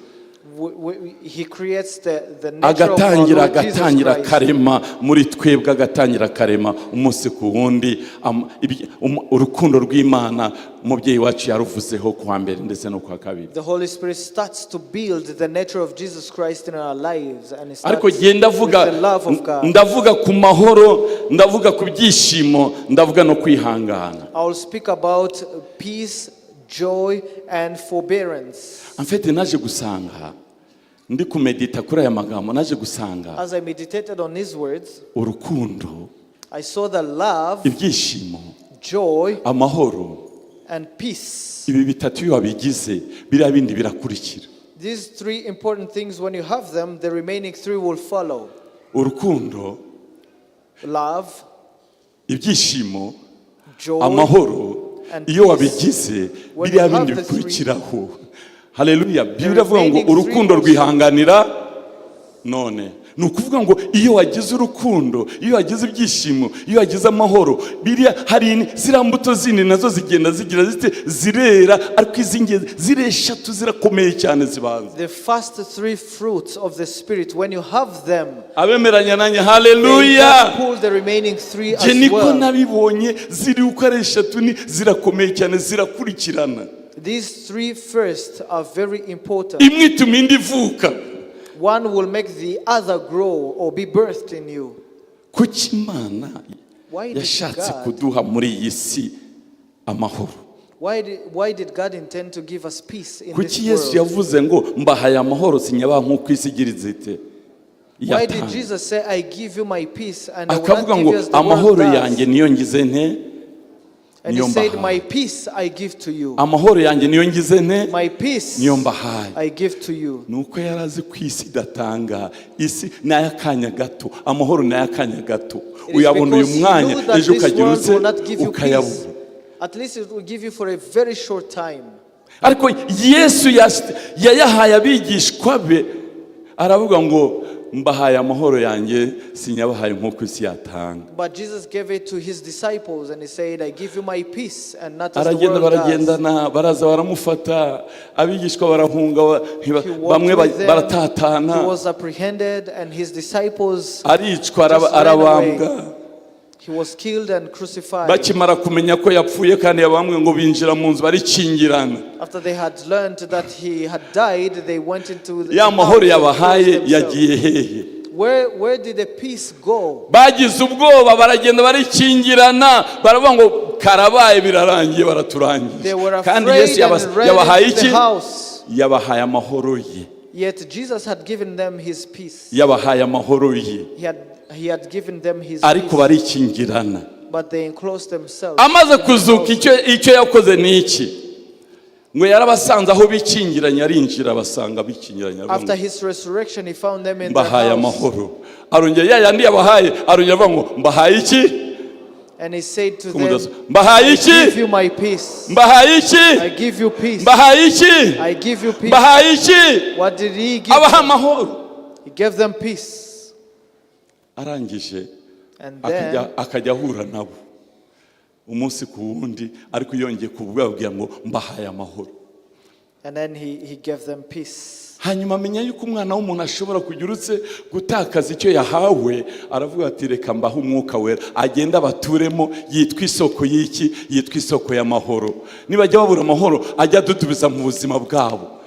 He creates the nature of our Agatangira Lord Jesus agatangira Christ. akarema muri twebwe, agatangira akarema umunsi ku wundi urukundo rw'Imana umubyeyi wacu yaruvuzeho ku wa mbere ndetse no ku wa kabiri. The Holy Spirit starts to build the nature of Jesus Christ in our lives, and it Ariko starts genda ndavuga with the love of God. ndavuga ku mahoro, ndavuga ku byishimo, ndavuga no kwihangana. I will speak about peace, joy, and forbearance. Amfete naje gusanga ndi kumedita kuri aya magambo, naje gusanga As I meditated on these words, urukundo, I saw the love, ibyishimo, joy, amahoro, and peace. Ibi bitatu iyo wabigize biriya bindi birakurikira. These three important things, when you have them, the remaining three will follow. Urukundo, Love, ibyishimo, joy, amahoro, and iyo peace. wabigize When biriya you have bindi the three, bikurikiraho. Haleluya! Bibiliya iravuga ngo remaining three urukundo also. rwihanganira. None ni ukuvuga ngo iyo wagize urukundo, iyo wagize ibyishimo, iyo wagize amahoro, biriya hari ziriya mbuto zindi nazo zigenda zigira zite? Zirera. Ariko iz'ingenzi ziri eshatu zirakomeye cyane zibanza. The first three fruits of the Spirit, when you have them, Abemeranya nanjye, they haleluya! just pull the remaining three Njye as niko well. nabibonye, ziri uko ari eshatu ni zirakomeye cyane, zirakurikirana. These three first are very important. Imwe ituma indi ivuka. One will make the other grow or be birthed in you. Kuki Imana Why did yashatse God, kuduha muri iyi si amahoro? why did God intend to give us peace in this Kuki Yesu world? yavuze ngo mbahaye amahoro, sinyabaha nk'uko isi igira izite Why did yatanga? Jesus say, "I give you my peace and I will not Akavuga give ngo you as the world amahoro does"? yanjye niyo ngize nte? And he Niyo said, mbahaye. "My peace I give to you. Amahoro yanjye niyo ngize nte? My peace Niyo mbahaye. I give to you." Ni uko yari azi ko isi idatanga. Isi ni ay'akanya gato, amahoro ni ay'akanya gato. It is Uyabona uyu because he mwanya, knew that ejo this ukagira world utse will not give you ukayabura. peace. At least it will give you for a very short time. Ariko Yesu yayahaye abigishwa be, aravuga ngo mbahaye amahoro yanjye, sinyabahaye nk'uko isi yatanga. But Jesus gave it to his disciples and he said, "I give you my peace and not as the Aragenda, world does." baragendana, baraza baramufata, abigishwa barahunga, He walked bamwe with them. baratatana. He was apprehended and his disciples Aricwa, just ran away. arabambwa. He was killed and crucified. Bakimara kumenya ko yapfuye kandi yabambwe, ngo binjira mu nzu barikingirana. After they had learned that he had died, they went into the Ya mahoro house and yabahaye closed themselves. yagiye hehe? Where did the peace go? Bagize ubwoba, baragenda barikingirana, baravuga ngo karabaye, birarangiye, baraturangije. They were Kandi afraid Yesu and ran yabahaye into the iki? house. Yabahaye amahoro ye. Yet Jesus had given them his peace. Yabahaye amahoro ye. He had given them his Ariko peace, barikingirana. But they enclosed themselves Amaze in the kuzuka, house. icyo yakoze ni iki? Ngo yarabasanze aho bikingiranye, arinjira abasanga bikingiranye, aravuga ngo, After his resurrection, he found them in their mbahaye house. amahoro. Arongera ya yandi yabahaye, arongera avuga ngo mbahaye iki? And he said to them, Mbahaye "I iki? give you my peace. Mbahaye iki? I give you peace. Mbahaye iki? I give you peace." Mbahaye iki? What did he give Abaha them? amahoro. He gave them peace. Arangije And then akajya ahura nabo umunsi ku wundi, ariko yongeye kubabwira ngo mbahaye amahoro. And then he gave them peace. Hanyuma amenya yuko umwana w'umuntu ashobora kugira uretse gutakaza icyo yahawe, aravuga ati reka mbahe Umwuka Wera, agenda abaturemo, yitwa isoko y'iki? Yitwa isoko y'amahoro. Nibajya babura amahoro, ajya adudubiza mu buzima bwabo.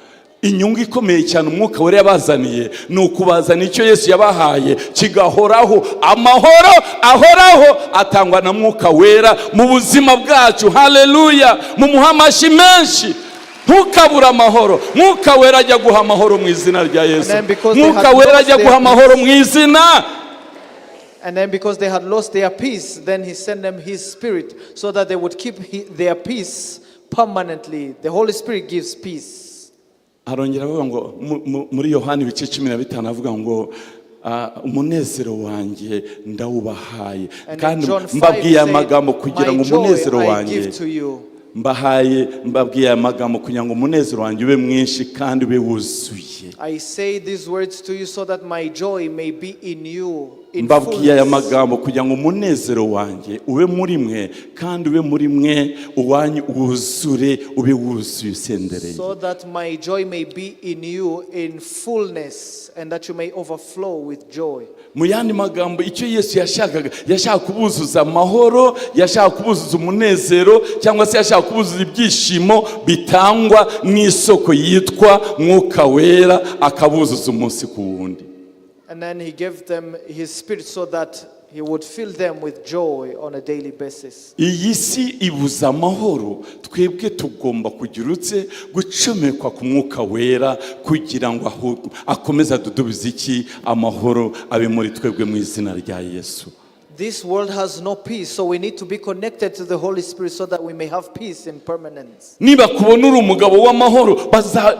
Inyungu ikomeye cyane Umwuka Wera yabazaniye ni ukubazana icyo Yesu yabahaye kigahoraho. Amahoro ahoraho atangwa na Mwuka Wera mu buzima bwacu. Haleluya! Mumuhe amashyi menshi. Ntukabure amahoro. Mwuka Wera ajya guha amahoro mu izina rya Yesu. Then because they Mwuka had Wera lost ajya their guha amahoro mu izina. And then because they had lost their peace, then he sent them his spirit so that they would keep their peace permanently. The Holy Spirit gives peace. Arongera avuga ngo muri Yohani ibice 15, avuga ngo umunezero wanjye ndawubahaye. And in Kandi John 5 mbabwiye said, amagambo kugira "My ngo joy umunezero I wanjye give to you." mbahaye, mbabwiye aya magambo kugira ngo umunezero wanjye ube mwinshi kandi ube wuzuye. I say these words to you so that my joy may be in you in Mbabwiye aya fullness. magambo kugira ngo umunezero wanjye ube muri mwe kandi ube muri mwe uwanyu wuzure, ube wuzuye usendereye. So that my joy may be in you in fullness and that you may overflow with joy. Mu yandi magambo, icyo Yesu yashakaga, yashaka kubuzuza amahoro, yashaka kubuzuza umunezero, cyangwa se yashaka kubuzuza ibyishimo bitangwa n'isoko yitwa Mwuka Wera, akabuzuza umunsi ku wundi. And then he gave them his spirit so that he would fill them with joy on a daily basis. Iyi si ibuza amahoro. Twebwe tugomba kugira utse gucomekwa ku Mwuka Wera kugira ngo akomeze adudubize iki? Amahoro abe muri twebwe mu izina rya Yesu. This world has no peace, so we need to be connected to the Holy Spirit so that we may have peace in permanence. Niba kubona uri umugabo w'amahoro,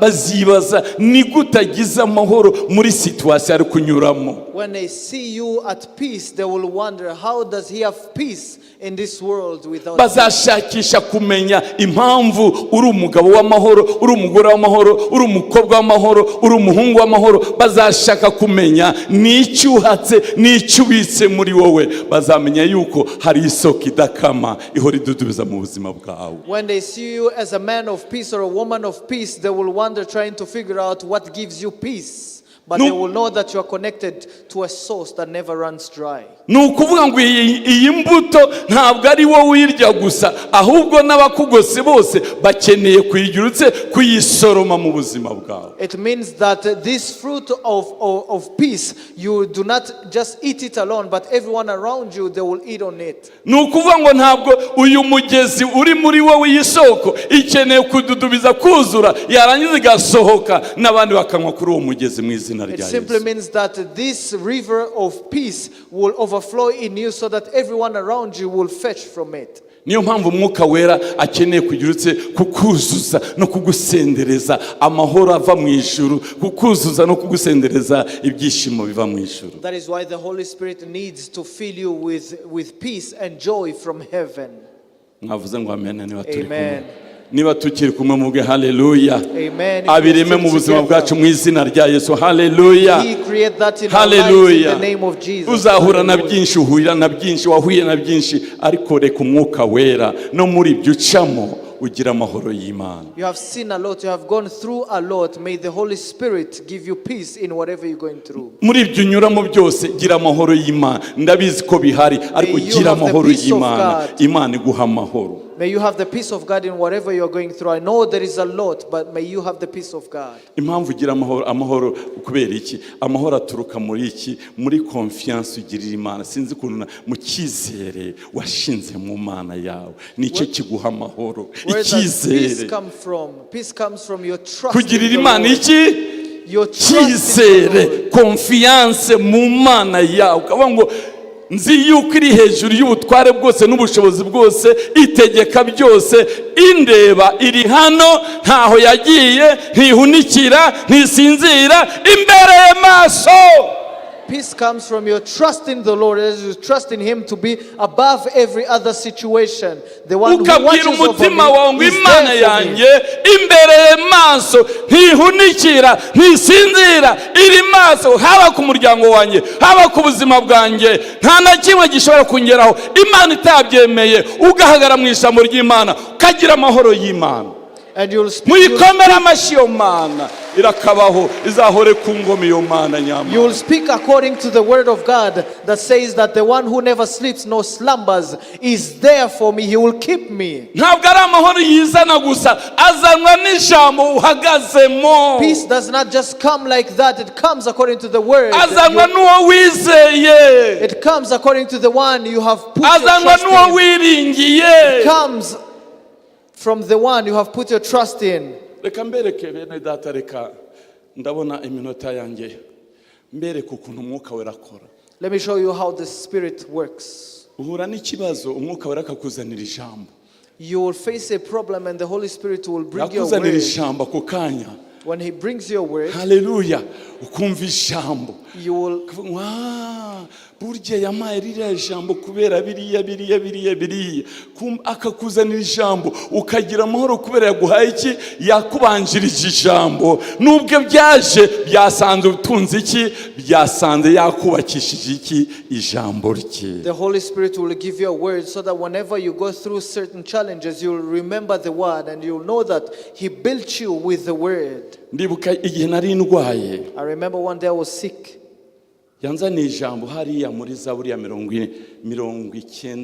bazibaza ni gute agize amahoro muri situation ari kunyuramo. When they see you at peace, they will wonder, how does he have peace in this world without peace? Bazashakisha kumenya impamvu uri umugabo w'amahoro, uri umugore w'amahoro, uri umukobwa w'amahoro, uri umuhungu w'amahoro. Bazashaka kumenya n'icyo uhatse, n'icyo ubitse muri wowe. Bazamenya yuko hari isoko idakama ihora idudubiza mu buzima bwawe. When they see you as a man of peace or a woman of peace, they will wonder, trying to figure out what gives you peace. But No. they will know that you are connected to a source that never runs dry. Ni ukuvuga ngo iyi mbuto ntabwo ari wowe uyirya gusa, ahubwo n'abakugose bose bakeneye kuyigira utse kuyisoroma mu buzima bwawe. It means that this fruit of peace, you do not just eat it alone, but everyone around you, they will eat on it. Ni ukuvuga ngo ntabwo uyu mugezi uri muri wowe, iyi soko ikeneye kududubiza, kuzura, yarangiza igasohoka n'abandi bakanywa kuri uwo mugezi mu izina It rya simply Yesu. Means that this river of peace will overflow in you so that everyone around you will fetch from it. Niyo mpamvu Umwuka Wera akeneye kugira utse kukuzuza no kugusendereza amahoro ava mu ijuru, kukuzuza no kugusendereza ibyishimo biva mu ijuru. That is why the Holy Spirit needs to fill you with peace and joy from heaven. Mwavuze ngo amen niba turi kumwe. Amen. Niba tukiri kumwe, muvuge haleluya. Amen. If we are Abireme still mu buzima together, bwacu mu izina rya Yesu. Haleluya. He create that in our lives in Haleluya. the name of Jesus. Uzahura na Hallelujah. byinshi, uhurira na byinshi, wahuye na byinshi, ariko reka Umwuka Wera no muri ibyo ucamo ugira amahoro y'Imana. You have seen a lot, you have gone through a lot. May the Holy Spirit give you peace in whatever you're going through. Muri ibyo unyuramo byose, gira amahoro y'Imana. Ndabizi ko bihari, ariko May you gira have the amahoro peace of y'Imana. God. Imana iguha amahoro. May you have the peace of God in whatever you're going through. I know there is a lot, but may you have the peace of God. Impamvu ugira amahoro, amahoro kubera iki? Amahoro aturuka muri iki? Muri confiance ugirira Imana. Sinzi ukuntu mu cyizere washinze mu Mana yawe, nicyo kiguha amahoro. Where does peace Icyizere. Come from? Peace comes from your trust in Kugirira the Imana Lord. iki? Your trust in the Cyizere, Lord. confiance mu Mana yawe, ukavuga ngo nzi yuko iri hejuru y'ubutware bwose n'ubushobozi bwose, itegeka byose, indeba, iri hano, ntaho yagiye, ntihunikira, ntisinzira, imbere maso. Peace comes from your trust in the Lord as you trust in Him to be above every other situation. The one who Ukabwira watches over umutima wawe ngo me is Imana there for me. yanjye imbere maso, ntihunikira, ntisinzira, iri maso, haba ku muryango wanjye, haba ku buzima bwanjye, nta na kimwe gishobora kungeraho Imana itabyemeye. Ugahagarara mu ijambo ry'Imana, ukagira amahoro y'Imana. And you'll speak, Muyikomere amashyi iyo Mana, irakabaho, izahore ku ngoma iyo Mana you nyamana. will speak according to the word of God that says that the one who never sleeps nor slumbers is there for me. He will keep me. Ntabwo ari amahoro yizana gusa, azanwa n'ijambo uhagazemo. Peace does not just come like that, it comes according to the word. Azanwa n'uwo wizeye. It comes according to the one you have put your Azanwa trust n'uwo in. wiringiye. It comes from the one you have put your trust in. Reka mbereke, bene data, reka ndabona iminota yanjye, mbereke ukuntu Umwuka Wera akora. Let me show you how the Spirit works. Uhura n'ikibazo, Umwuka Wera akakuzanira ijambo. You will face a problem, and the Holy Spirit will bring you a Yakuzanira word. ijambo ako kanya. When He brings you a word, Haleluya, ukumva ijambo. You will Ukavuga ngo, "Ah, burya yampaye ririya jambo kubera biriya, biriya, biriya, biriya." Akakuzanira ijambo, ukagira amahoro kubera yaguhaye iki? Yakubanjirije ijambo. Nubwo byaje byasanze utunze iki? Byasanze yakubakishije iki? Ijambo rye. The Holy Spirit will give you a word so that whenever you go through certain challenges, you'll remember the word and you'll know that He built you with the word. Ndibuka igihe nari ndwaye. I remember one day I was sick. Yanzaniye ijambo hariya muri Zaburi ya 40,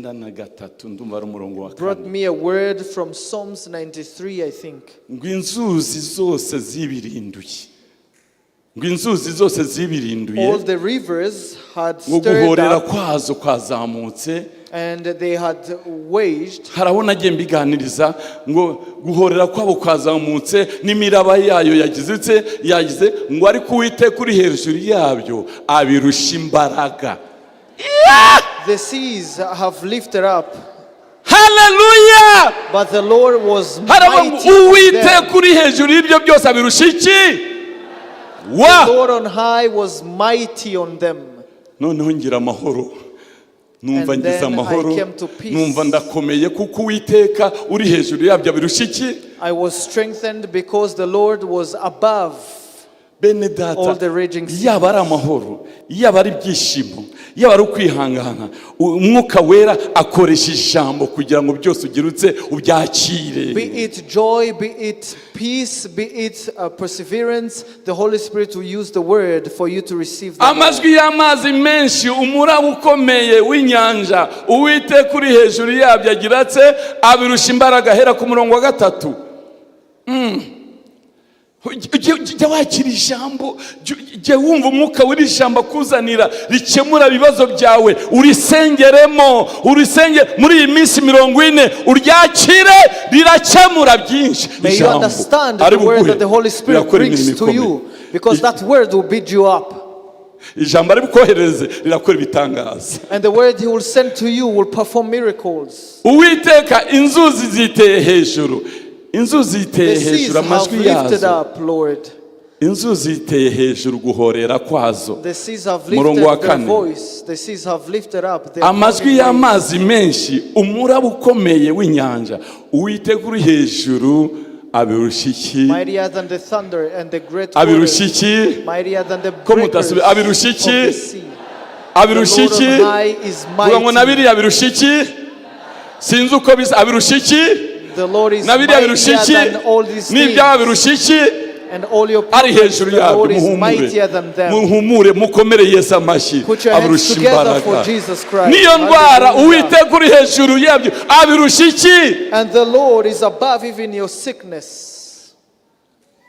93, ndumva ari umurongo wa Brought kane. Me a word from Psalms 93, I think. Ngo inzuzi zose zibirinduye, ngo inzuzi zose zibirinduye, All the rivers had ngo stirred guhorera up kwazo kwazamutse. And they had waged. Hari aho nagiye mbiganiriza ngo guhorera kwabo kwazamutse n'imiraba yayo yagize itse yagize, ngo ariko Uwiteka uri hejuru yabyo abirusha imbaraga. The seas have lifted up, Haleluya. But the Lord was Haravuga ngo mighty on them. Uwiteka uri hejuru y'ibyo byose abirusha iki wa. The Lord on high was mighty on them. Noneho ngira amahoro, numva And ngize then I amahoro, came to peace. numva ndakomeye kuko Uwiteka uri hejuru yabyo abirusha iki. I was strengthened because the Lord was above Bene data, all the raging seas. yaba ari amahoro, yaba ari ibyishimo, yaba ari ukwihangana, Umwuka Wera akoresha ijambo kugira ngo byose ugirutse ubyakire. Be it joy, be it peace, be it perseverance, the Holy Spirit will use the word for you to receive them all. Amajwi y'amazi menshi, umuraba ukomeye w'inyanja, Uwiteka uri hejuru yabyo agira atse abirusha imbaraga. Hera ku murongo wa gatatu. Jya wakira ijambo, jya wumva Umwuka w'iri jambo akuzanira rikemura ibibazo byawe, urisengeremo, urisenge muri iyi minsi 40, uryakire, rirakemura byinshi. May you Ijambo understand the ari word buguhe that the Holy Spirit rirakora brings imirimo to ikomeye. you, because that word will build you up. Ijambo ari bukoherereze rirakora ibitangaza. And the word He will send to you will perform miracles. Uwiteka, inzuzi ziteye hejuru, inzuzi ziteye The seas hejuru have amajwi lifted yazo. up, Lord. Inzuzi ziteye hejuru guhorera kwazo. The seas have Murongo wa lifted their kane. voice. The seas have lifted up their Amajwi pounding waves. y'amazi menshi, umuraba ukomeye w'inyanja, Uwiteka uri hejuru abirusha iki? Mightier than the thunder and the great Abirusha waters. iki? Mightier than the Ko breakers mutasubi- abirusha of iki? the sea. Abirusha The Lord iki? on high is Vuga ngo na mighty. biriya birusha iki? Sinzi uko bisa, abirusha iki? The Lord is Na biriya birusha mightier iki? than all these N'ibyaha things. birusha iki? And all your Ari problems, hejuru the yabyo. Lord is Muhumure, mightier than them. muhumure, mukomere Yesu amashyi. Put your hands Abarusha together for imbaraga. Jesus Christ. Niyo ndwara, Hallelujah. Uwiteka uri hejuru yabyo abirusha iki? And the Lord is above even your sickness.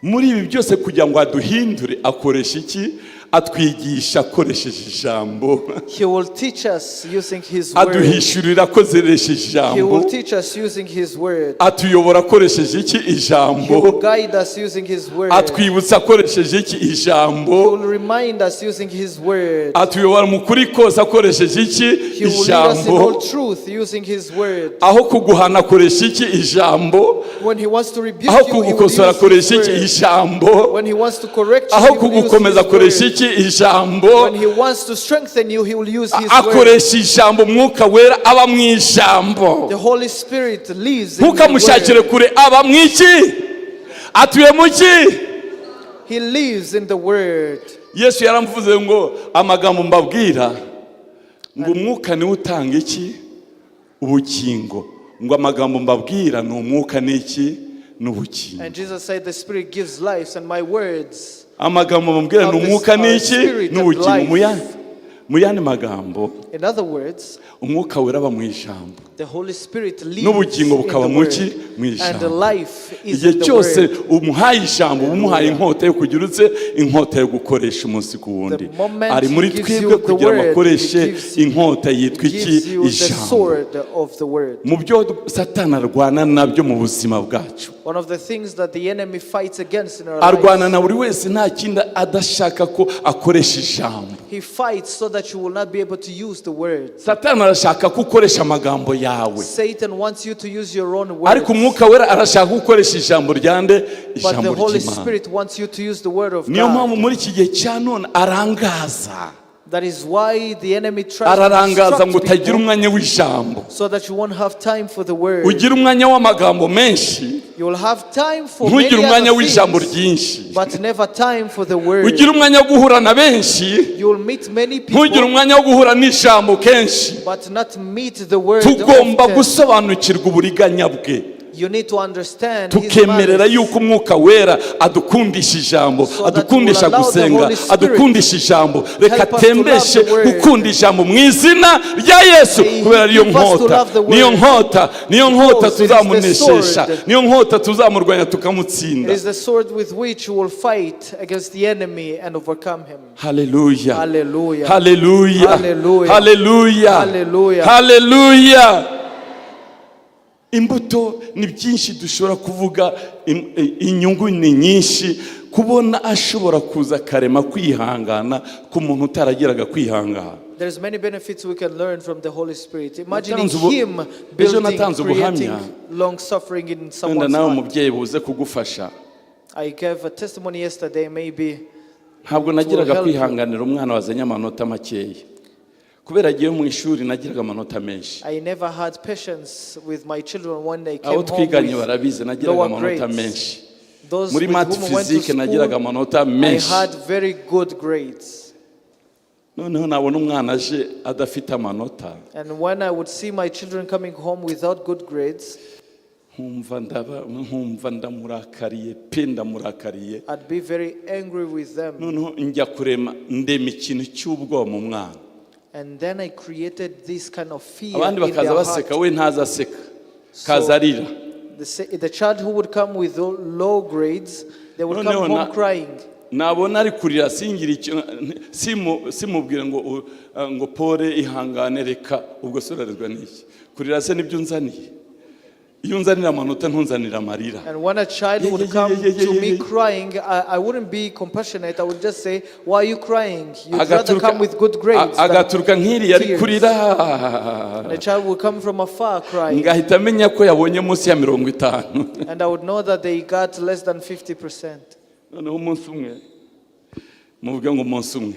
Muri ibi byose, kugira ngo aduhindure, akoresha iki? Atwigisha akoresheje ijambo. He will teach us using His word. Aduhishurira akoresheje He ijambo. will teach us using His word. Atuyobora akoresheje iki? He Ijambo. will guide us using His word. Atwibutsa akoresheje iki? He Ijambo. will remind us using His word. Atuyobora mu kuri kose akoresheje iki? He will lead us in Ijambo. all truth using His word. Aho kuguhana akoresha iki? Ijambo. When He wants to rebuke Aho you, He will kugukosora use His akoresha iki? word. Ijambo. When He wants to correct you, Aho He will use kugukomeza His akoresha word. iki? Ijambo. When He wants to strengthen you, He will use His word. Akoresha ijambo. Umwuka Wera aba mu ijambo. The Holy Spirit lives in the Ntukamushakire word. kure. Aba mu iki? Atuye mu ki? He lives in the word. Yesu yaramuvuze ngo amagambo mbabwira, ngo umwuka niwe utanga iki? Ubugingo. Ngo amagambo mbabwira ni umwuka n'iki? N'ubugingo. And Jesus said, "The Spirit gives life, and my words." Amagambo mbabwira ni umwuka n'iki? Spirit and N'ubugingo. life. Mu yandi magambo, In other words, Umwuka Wera aba mu ijambo, the Holy Spirit lives n'ubugingo in bukaba the mu ki? word. Mu And the ijambo. life is Igihe in the cyose word. umuhaye ijambo, uba umuhaye inkota yo kugira utse, inkota yo gukoresha umunsi ku wundi. The moment Ari muri he gives twebwe you the kugira ngo word, akoreshe he gives you- inkota yitwa iki? Gives you the Ijambo. sword of the word. Mu byo Satani arwana nabyo mu buzima bwacu, One of the things that the enemy fights against in our arwana lives, na buri wese, nta kindi adashaka ko akoresha ijambo. He fights so that you will not be able to use the word. Satani arashaka ko ukoresha amagambo yawe, Satan wants you to use your own words. ariko Umwuka Wera arashaka ko ukoresha ijambo ryande? But the Ijambo Holy ry'Imana. Spirit wants you to use the word of Niyo mpamvu God. muri iki gihe cya none arangaza. That is why the enemy tries to Ararangaza ngo distract utagira people umwanya w'ijambo, so that you won't have time for the word. ugira umwanya w'amagambo menshi, You will have time for many ntugire umwanya other w'ijambo things, ryinshi. but never time for the word. Ugira umwanya wo guhura na benshi, You will meet many ntugire people, umwanya wo guhura n'ijambo kenshi. but not meet the word Tugomba often. gusobanukirwa uburiganya bwe, You need to understand his tukemerera malice. yuko Umwuka Wera adukundisha ijambo, So that adukundisha we will allow the gusenga, Holy Spirit adukundisha ijambo. Reka help us to love atembeshe the word. gukunda ijambo mu izina rya Yesu, May he kubera ariyo give us to nkota, love the word. niyo nkota, niyo nkota Because it is the tuzamuneshesha, sword. niyo nkota tuzamurwanya It tukamutsinda. is the sword with which you will fight against the enemy and overcome him. Haleluya! Hallelujah. Haleluya! Hallelujah. Haleluya! Hallelujah. Haleluya! Imbuto ni byinshi dushobora kuvuga, inyungu ni nyinshi. Kubona ashobora kuza akarema kwihangana ku muntu utaragiraga kwihangana. There's many benefits we can learn from the Holy Spirit. Imagining Natanze ubu- him ejo building, natanze creating ubuhamya. Long suffering in Wenda someone's nawe heart. umubyeyi buze kugufasha. I gave a testimony yesterday, maybe Ntabwo nagiraga help you. kwihanganira umwana wazanye amanota makeya, kubera agiye mu ishuri nagiraga amanota menshi. I never had patience with my children when they came Abo home twiganye with barabizi, nagiraga lower amanota grades. menshi. Those Muri with math, whom I went to physique nagiraga school, amanota I menshi. had very good grades. Noneho nabona umwana aje adafite amanota, And when I would see my children coming home without good grades, nkumva ndaba nkumva ndamurakariye pe, ndamurakariye. I'd be very angry with them. Noneho njya kurema, ndema ikintu cy'ubwoba mu mwana. And then I created this kind of fear Abandi in bakaza their baseka, heart. we ntazaseka, kaza arira. The child who would come with low grades, they would come Noneho home crying. Nabona ari kurira, singira icyo simubwire ngo ngo pole, ihangane, reka. Ubwo se urarirwa n'iki? Kurira se nibyo unzaniye? Iyo unzanira amanota, ntunzanira amarira. And when a child Yeah, would yeah, come yeah, to me yeah. crying, I wouldn't be compassionate. I would just say, "Why are you crying? You'd rather Agaturuka come with good grades than agaturuka nk'iriya ari tears." kurira, And the child would come from afar crying. ngahita amenya ko yabonye munsi ya 50. And I would know that they got less than 50%. Noneho umunsi umwe, muvuge ngo umunsi umwe.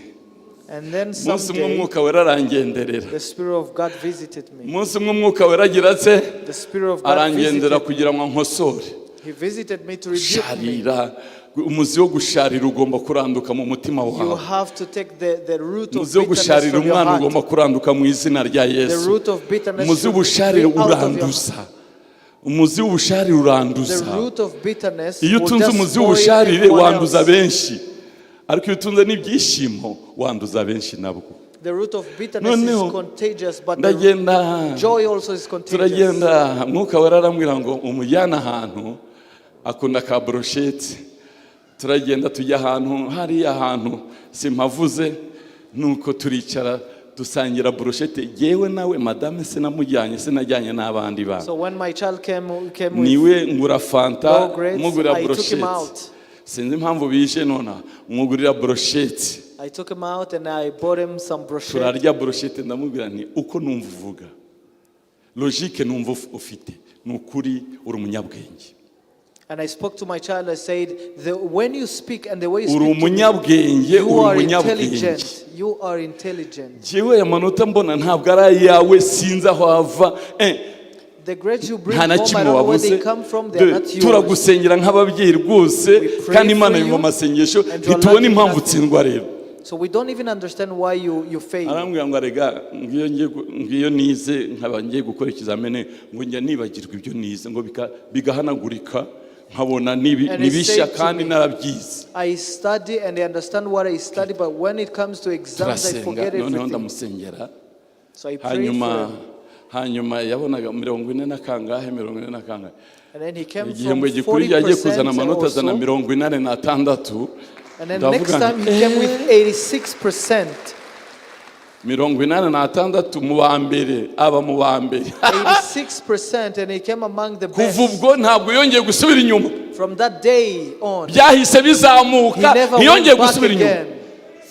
And then Umunsi umwe someday, Umwuka Wera arangenderera. The Spirit of God visited me. Umunsi umwe Umwuka Wera agira atse The Spirit of God arangendera visited me. kugira ngo ankosore. He visited me to rebuke me. Sharira, umuzi wo gusharira ugomba kuranduka mu mutima You wawe. Have to take the root of Umuzi wo bitterness gusharira from your umwana heart. ugomba kuranduka mu izina rya The Yesu. root of bitterness Umuzi should w'ubusharire be out of your heart. uranduza, umuzi w'ubusharire The uranduza. Root of bitterness Iyo will utunze just umuzi spoil w'ubusharire everyone wanduza else. benshi, ariko iyo utunze n'ibyishimo wanduza benshi nabwo. The root of bitterness Noneho is contagious, but the ndagenda, joy also is contagious. Turagenda, Mwuka Wera arambwira ngo umujyane ahantu akunda ka brochette. Turagenda tujya ahantu hariya hantu simpavuze, nuko turicara dusangira brochette, yewe nawe, madame sinamujyanye, sinajyanye n'abandi bana. So when my child came with Niwe ngura Fanta, low grades, mugurira I took him brochette. Out. Sinzi impamvu bije nona, mwugurira brochette. I took him out and I bought him some brochette. Turarya brochette, ndamubwira nti uko numva uvuga, logique numva ufite, ni ukuri uri umunyabwenge. And I spoke to my child. I said, "When you speak and the way you Uri speak to me, umunyabwenge, you uri are umunyabwenge. Intelligent. You are intelligent. Jyewe aya manota mbona ntabwo ari ayawe, sinzi aho ava. The grades you bring Nta na home, I kimwe don't know where wabuze. they come from. They are Dore, not yours. turagusengera nk'ababyeyi rwose, We pray kandi Imana for yumva you, amasengesho, and you are ntitubona lacking impamvu nothing. utsindwa rero. So we don't even understand why you fail." Arambwira ngo arega ngiyo ngiye ngiyo nize nkaba ngiye gukora ikizamini, ngo njya nibagirwa ibyo nize, ngo bigahanagurika, nkabona And he nibishya said to kandi me, narabyize. "I study and I understand what I study, but when it comes to exams, I Turasenga, forget noneho everything." ndamusengera. So I prayed Hanyuma for him. Hanyuma yabonaga 40 na kangahe, 40 na kangahe. And then he came from Igihembwe gikurikiye agiye kuzana 40% amanota, azana also. 86. And then Ndavuga next time nti, he came with 86%. 86 mu ba mbere, aba mu ba mbere. 86%, and he came among the Kuva best. ubwo ntabwo yongeye gusubira inyuma. From that day on, Byahise he bizamuka, never ntiyongeye went back gusubira inyuma. again.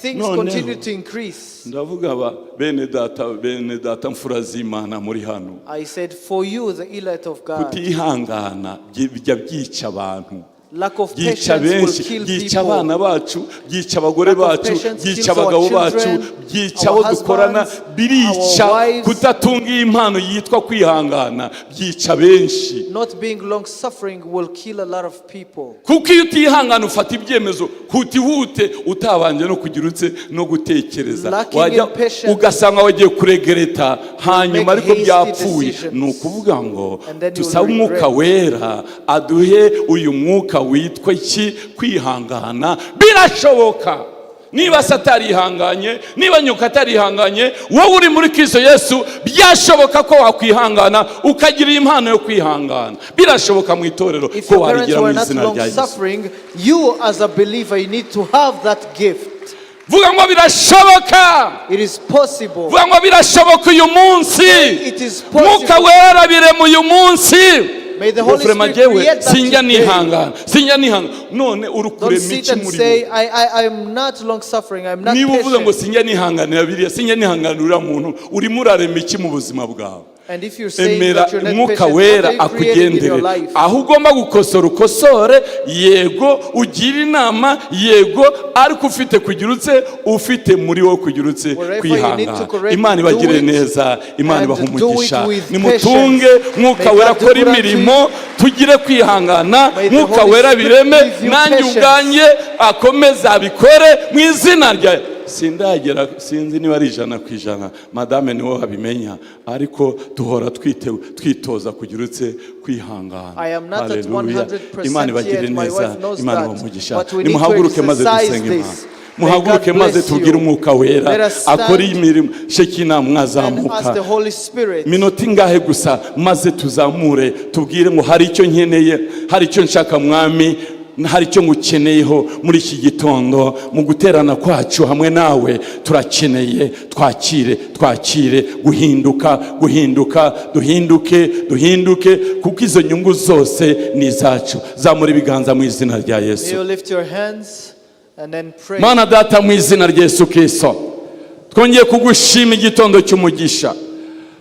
Things Noneho. continued to increase. Ndavuga aba bene data, bene data, mfura z'Imana muri hano, I said, "For you, the elect of God, kutihangana bijya byica abantu, lack of byica patience will benshi, kill byica people. abana bacu, byica abagore Lack of bacu, patience byica kills our abagabo bacu, children, byica our abo dukorana, husbands, birica. Our wives. Kutatunga iyi impano yitwa kwihangana byica benshi. Not being long suffering will kill a lot of people." Kuko iyo utihangana ufata ibyemezo hutihute, utabanje no kugira utse no gutekereza. Lacking Wajya in patience, ugasanga wagiye kuregreta hanyuma, make ariko hasty byapfuye. Decisions. Ni ukuvuga ngo And then you will dusabe Umwuka regret. Wera aduhe uyu mwuka witwa iki? Kwihangana. Birashoboka. Niba se atarihanganye, niba nyoko atarihanganye, wowe uri muri Kristo Yesu byashoboka ko wakwihangana, ukagira iyi impano yo kwihangana. Birashoboka mu itorero If ko your parents warigira mu were not izina long rya Yesu. Suffering, you as a believer, you need to have that gift. Vuga ngo birashoboka. It is possible. Vuga ngo birashoboka uyu munsi. It is possible. Mwuka Wera birema uyu munsi. May the Holy Vraiment, Spirit jyewe create that sinjya today. nihangana, sinjya nihangana. None uri Don't kurema sit iki and muri say, wowe? "I'm not long suffering, I'm not Niba uvuze ngo patient." sinjya nihanganira biriya, sinjya nihanganira uriya muntu, urimo urarema iki mu buzima bwawe? And if you're saying Emera that you're not Umwuka patient, what Wera are you creating in your akugendere. Life? Aho ugomba gukosora ukosore, yego, ugire inama, yego, ariko ufite kugira utse, ufite muri wowe kugira utse, Wherever you need to kwihangana. Correct, Imana do ibagire it, neza, Imana and ibahe do it umugisha. With Nimutunge patience. Mwuka May Wera God do akora good unto imirimo, tugire kwihangana. May the Mwuka Holy Wera Spirit bireme, give you nanjye patience. ubwanjye akomeze abikore mu izina rya. Sindagera, sinzi niba ari 100%, madame niwe wabimenya, ariko duhora twitoza kugira utse, kwihangana. I am not at Haleluya. 100% Imana ibagire yet. My neza, wife knows Imana that. ibahe umugisha. But we need to Nimuhaguruke maze exercise dusenge Imana. This. May Muhaguruke God maze bless tubwire you. Umwuka Wera Let us stand akore imirimo. Shekina, and mwazamuka ask the Holy Spirit. Minota ingahe gusa, maze tuzamure tubwire ngo hari icyo nkeneye, hari icyo nshaka Mwami, hari icyo ngukeneyeho muri iki gitondo mu guterana kwacu hamwe nawe. Turakeneye, twakire, twakire guhinduka, guhinduka, duhinduke, duhinduke, kuko izo nyungu zose ni izacu. Zamura ibiganza mu izina rya May Yesu. You lift your hands and then pray. Mana Data, mu izina rya Yesu Kirisito, twongeye kugushima igitondo cy'umugisha.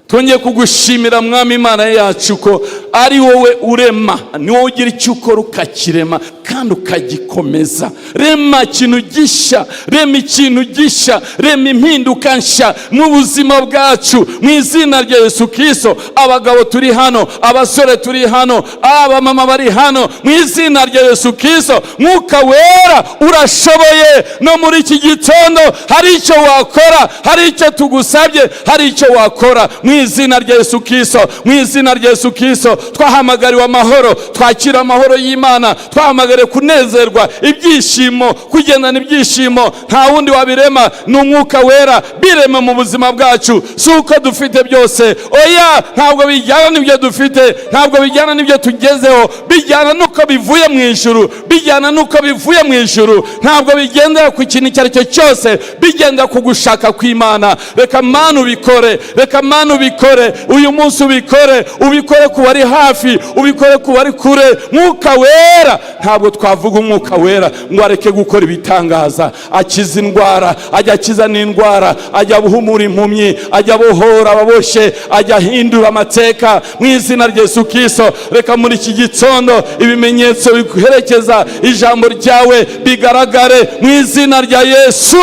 Twongeye kugushimira, Mwami Imana yacu, ko Ari wowe urema, ni wowe ugira icyo ukora ukakirema kandi ukagikomeza. Rema ikintu gishya, rema ikintu gishya, rema impinduka nshya mu buzima bwacu mu izina rya Yesu Kirisito. Abagabo turi hano, abasore turi hano, abamama bari hano, mu izina rya Yesu Kirisito, Mwuka Wera urashoboye. No muri iki gitondo hari icyo wakora, hari icyo tugusabye, hari icyo wakora mu izina rya Yesu Kirisito, mu izina rya Yesu Kirisito. Twahamagariwe amahoro, twakira amahoro y'Imana. Twahamagariwe kunezerwa, ibyishimo, kugendana ibyishimo. Nta wundi wabirema, ni Umwuka Wera. Birema mu buzima bwacu. Si uko dufite byose, oya, ntabwo bijyana n'ibyo dufite, ntabwo bijyana n'ibyo tugezeho, bijyana n'uko bivuye mu ijuru, bijyana n'uko bivuye mu ijuru. Ntabwo bigendera ku kintu icyo ari cyo cyose, bigendera ku gushaka kw'Imana. Reka Mana ubikore, reka Mana ubikore uyu munsi, ubikore, ubikore ku bari hafi, ubikore ku bari kure. Mwuka Wera, ntabwo twavuga Umwuka Wera ngo areke gukora ibitangaza. Akiza indwara, ajya akiza n'indwara, ajya abuhumura impumyi, ajya abohora ababoshye, ajya ahindura amateka mu izina rya Yesu Kirisito. Reka muri iki gitondo ibimenyetso biherekeza ijambo ryawe bigaragare mu izina rya Yesu,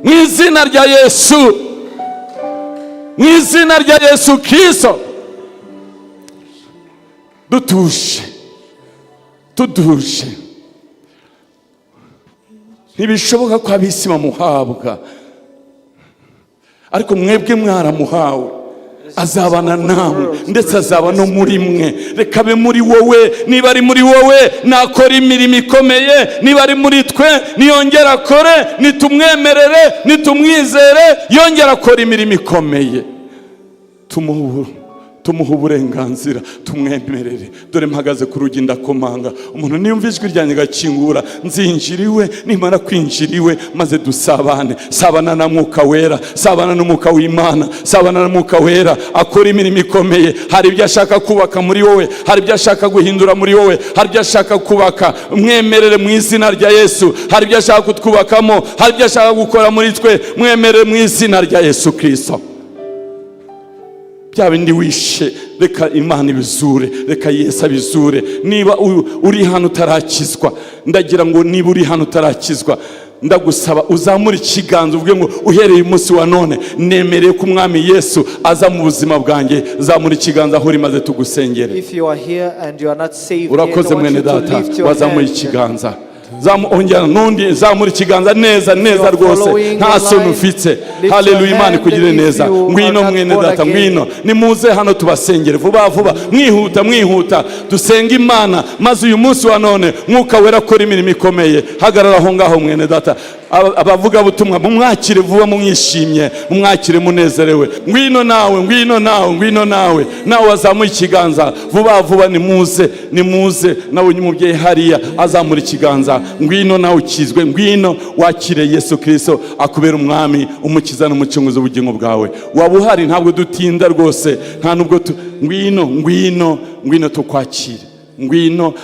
mu izina rya Yesu, mu izina rya Yesu Kirisito. Dutuje, tuduje. Ntibishoboka ko ab'isi bamuhabwa, ariko mwebwe mwaramuhawe. Azabana namwe, ndetse azaba no muri mwe. Reka abe muri wowe. Niba ari muri wowe, nakora imirimo ikomeye. Niba ari muri twe, niyongera akore. Nitumwemerere, nitumwizere, yongera akora imirimo ikomeye. Tumuhe uburenganzira, tumwemerere. Dore mpagaze ku rugi ndakomanga, umuntu niyumva ijwi ryanjye agakingura, nzinjira iwe. Nimara kwinjira iwe, maze dusabane. Sabana na Mwuka Wera, sabana n'Umwuka w'Imana, sabana na Mwuka Wera akora imirimo ikomeye. Hari ibyo ashaka kubaka muri wowe, hari ibyo ashaka guhindura muri wowe, hari ibyo ashaka kubaka. Mwemerere mu izina rya Yesu. Hari ibyo ashaka kutwubakamo, hari ibyo ashaka gukora muri twe. Mwemerere mu izina rya Yesu Kirisito. Bya bindi wishe, reka Imana ibizure, reka Yesu abizure. Niba uri hano utarakizwa, ndagira ngo, niba uri hano utarakizwa, ndagusaba uzamure ikiganza uvuge ngo: "Uhereye umunsi wa none nemereye ko Umwami Yesu aza mu buzima bwanjye." Zamura ikiganza aho uri maze tugusengere. If you are here and you are not saved yet, I Urakoze want mwene you to data lift your wazamuye hand. ikiganza. Ongera n'undi, zamura ikiganza neza neza rwose, nta soni ufite. Haleluya, Imana ikugirire neza. Ngwino mwene data, ngwino. Nimuze hano tubasengere vuba vuba, mwihuta, mwihuta. Dusenge Imana maze uyu munsi wa none Mwuka Wera akora imirimo ikomeye. Hagarara aho ngaho mwene data. Abavugabutumwa mumwakire vuba, mumwishimye, mumwakire munezerewe. Ngwino nawe, ngwino nawe, ngwino nawe, nawe wazamuye ikiganza, vuba vuba, nimuze, nimuze. Nawe umubyeyi hariya azamura ikiganza, ngwino nawe ukizwe, ngwino wakire Yesu Kirisito akubera Umwami, Umukiza n'Umucunguzi w'ubugingo bwawe. Waba uhari, ntabwo dutinda rwose, nta nubwo tu ngwino, ngwino, ngwino tukwakire, ngwino.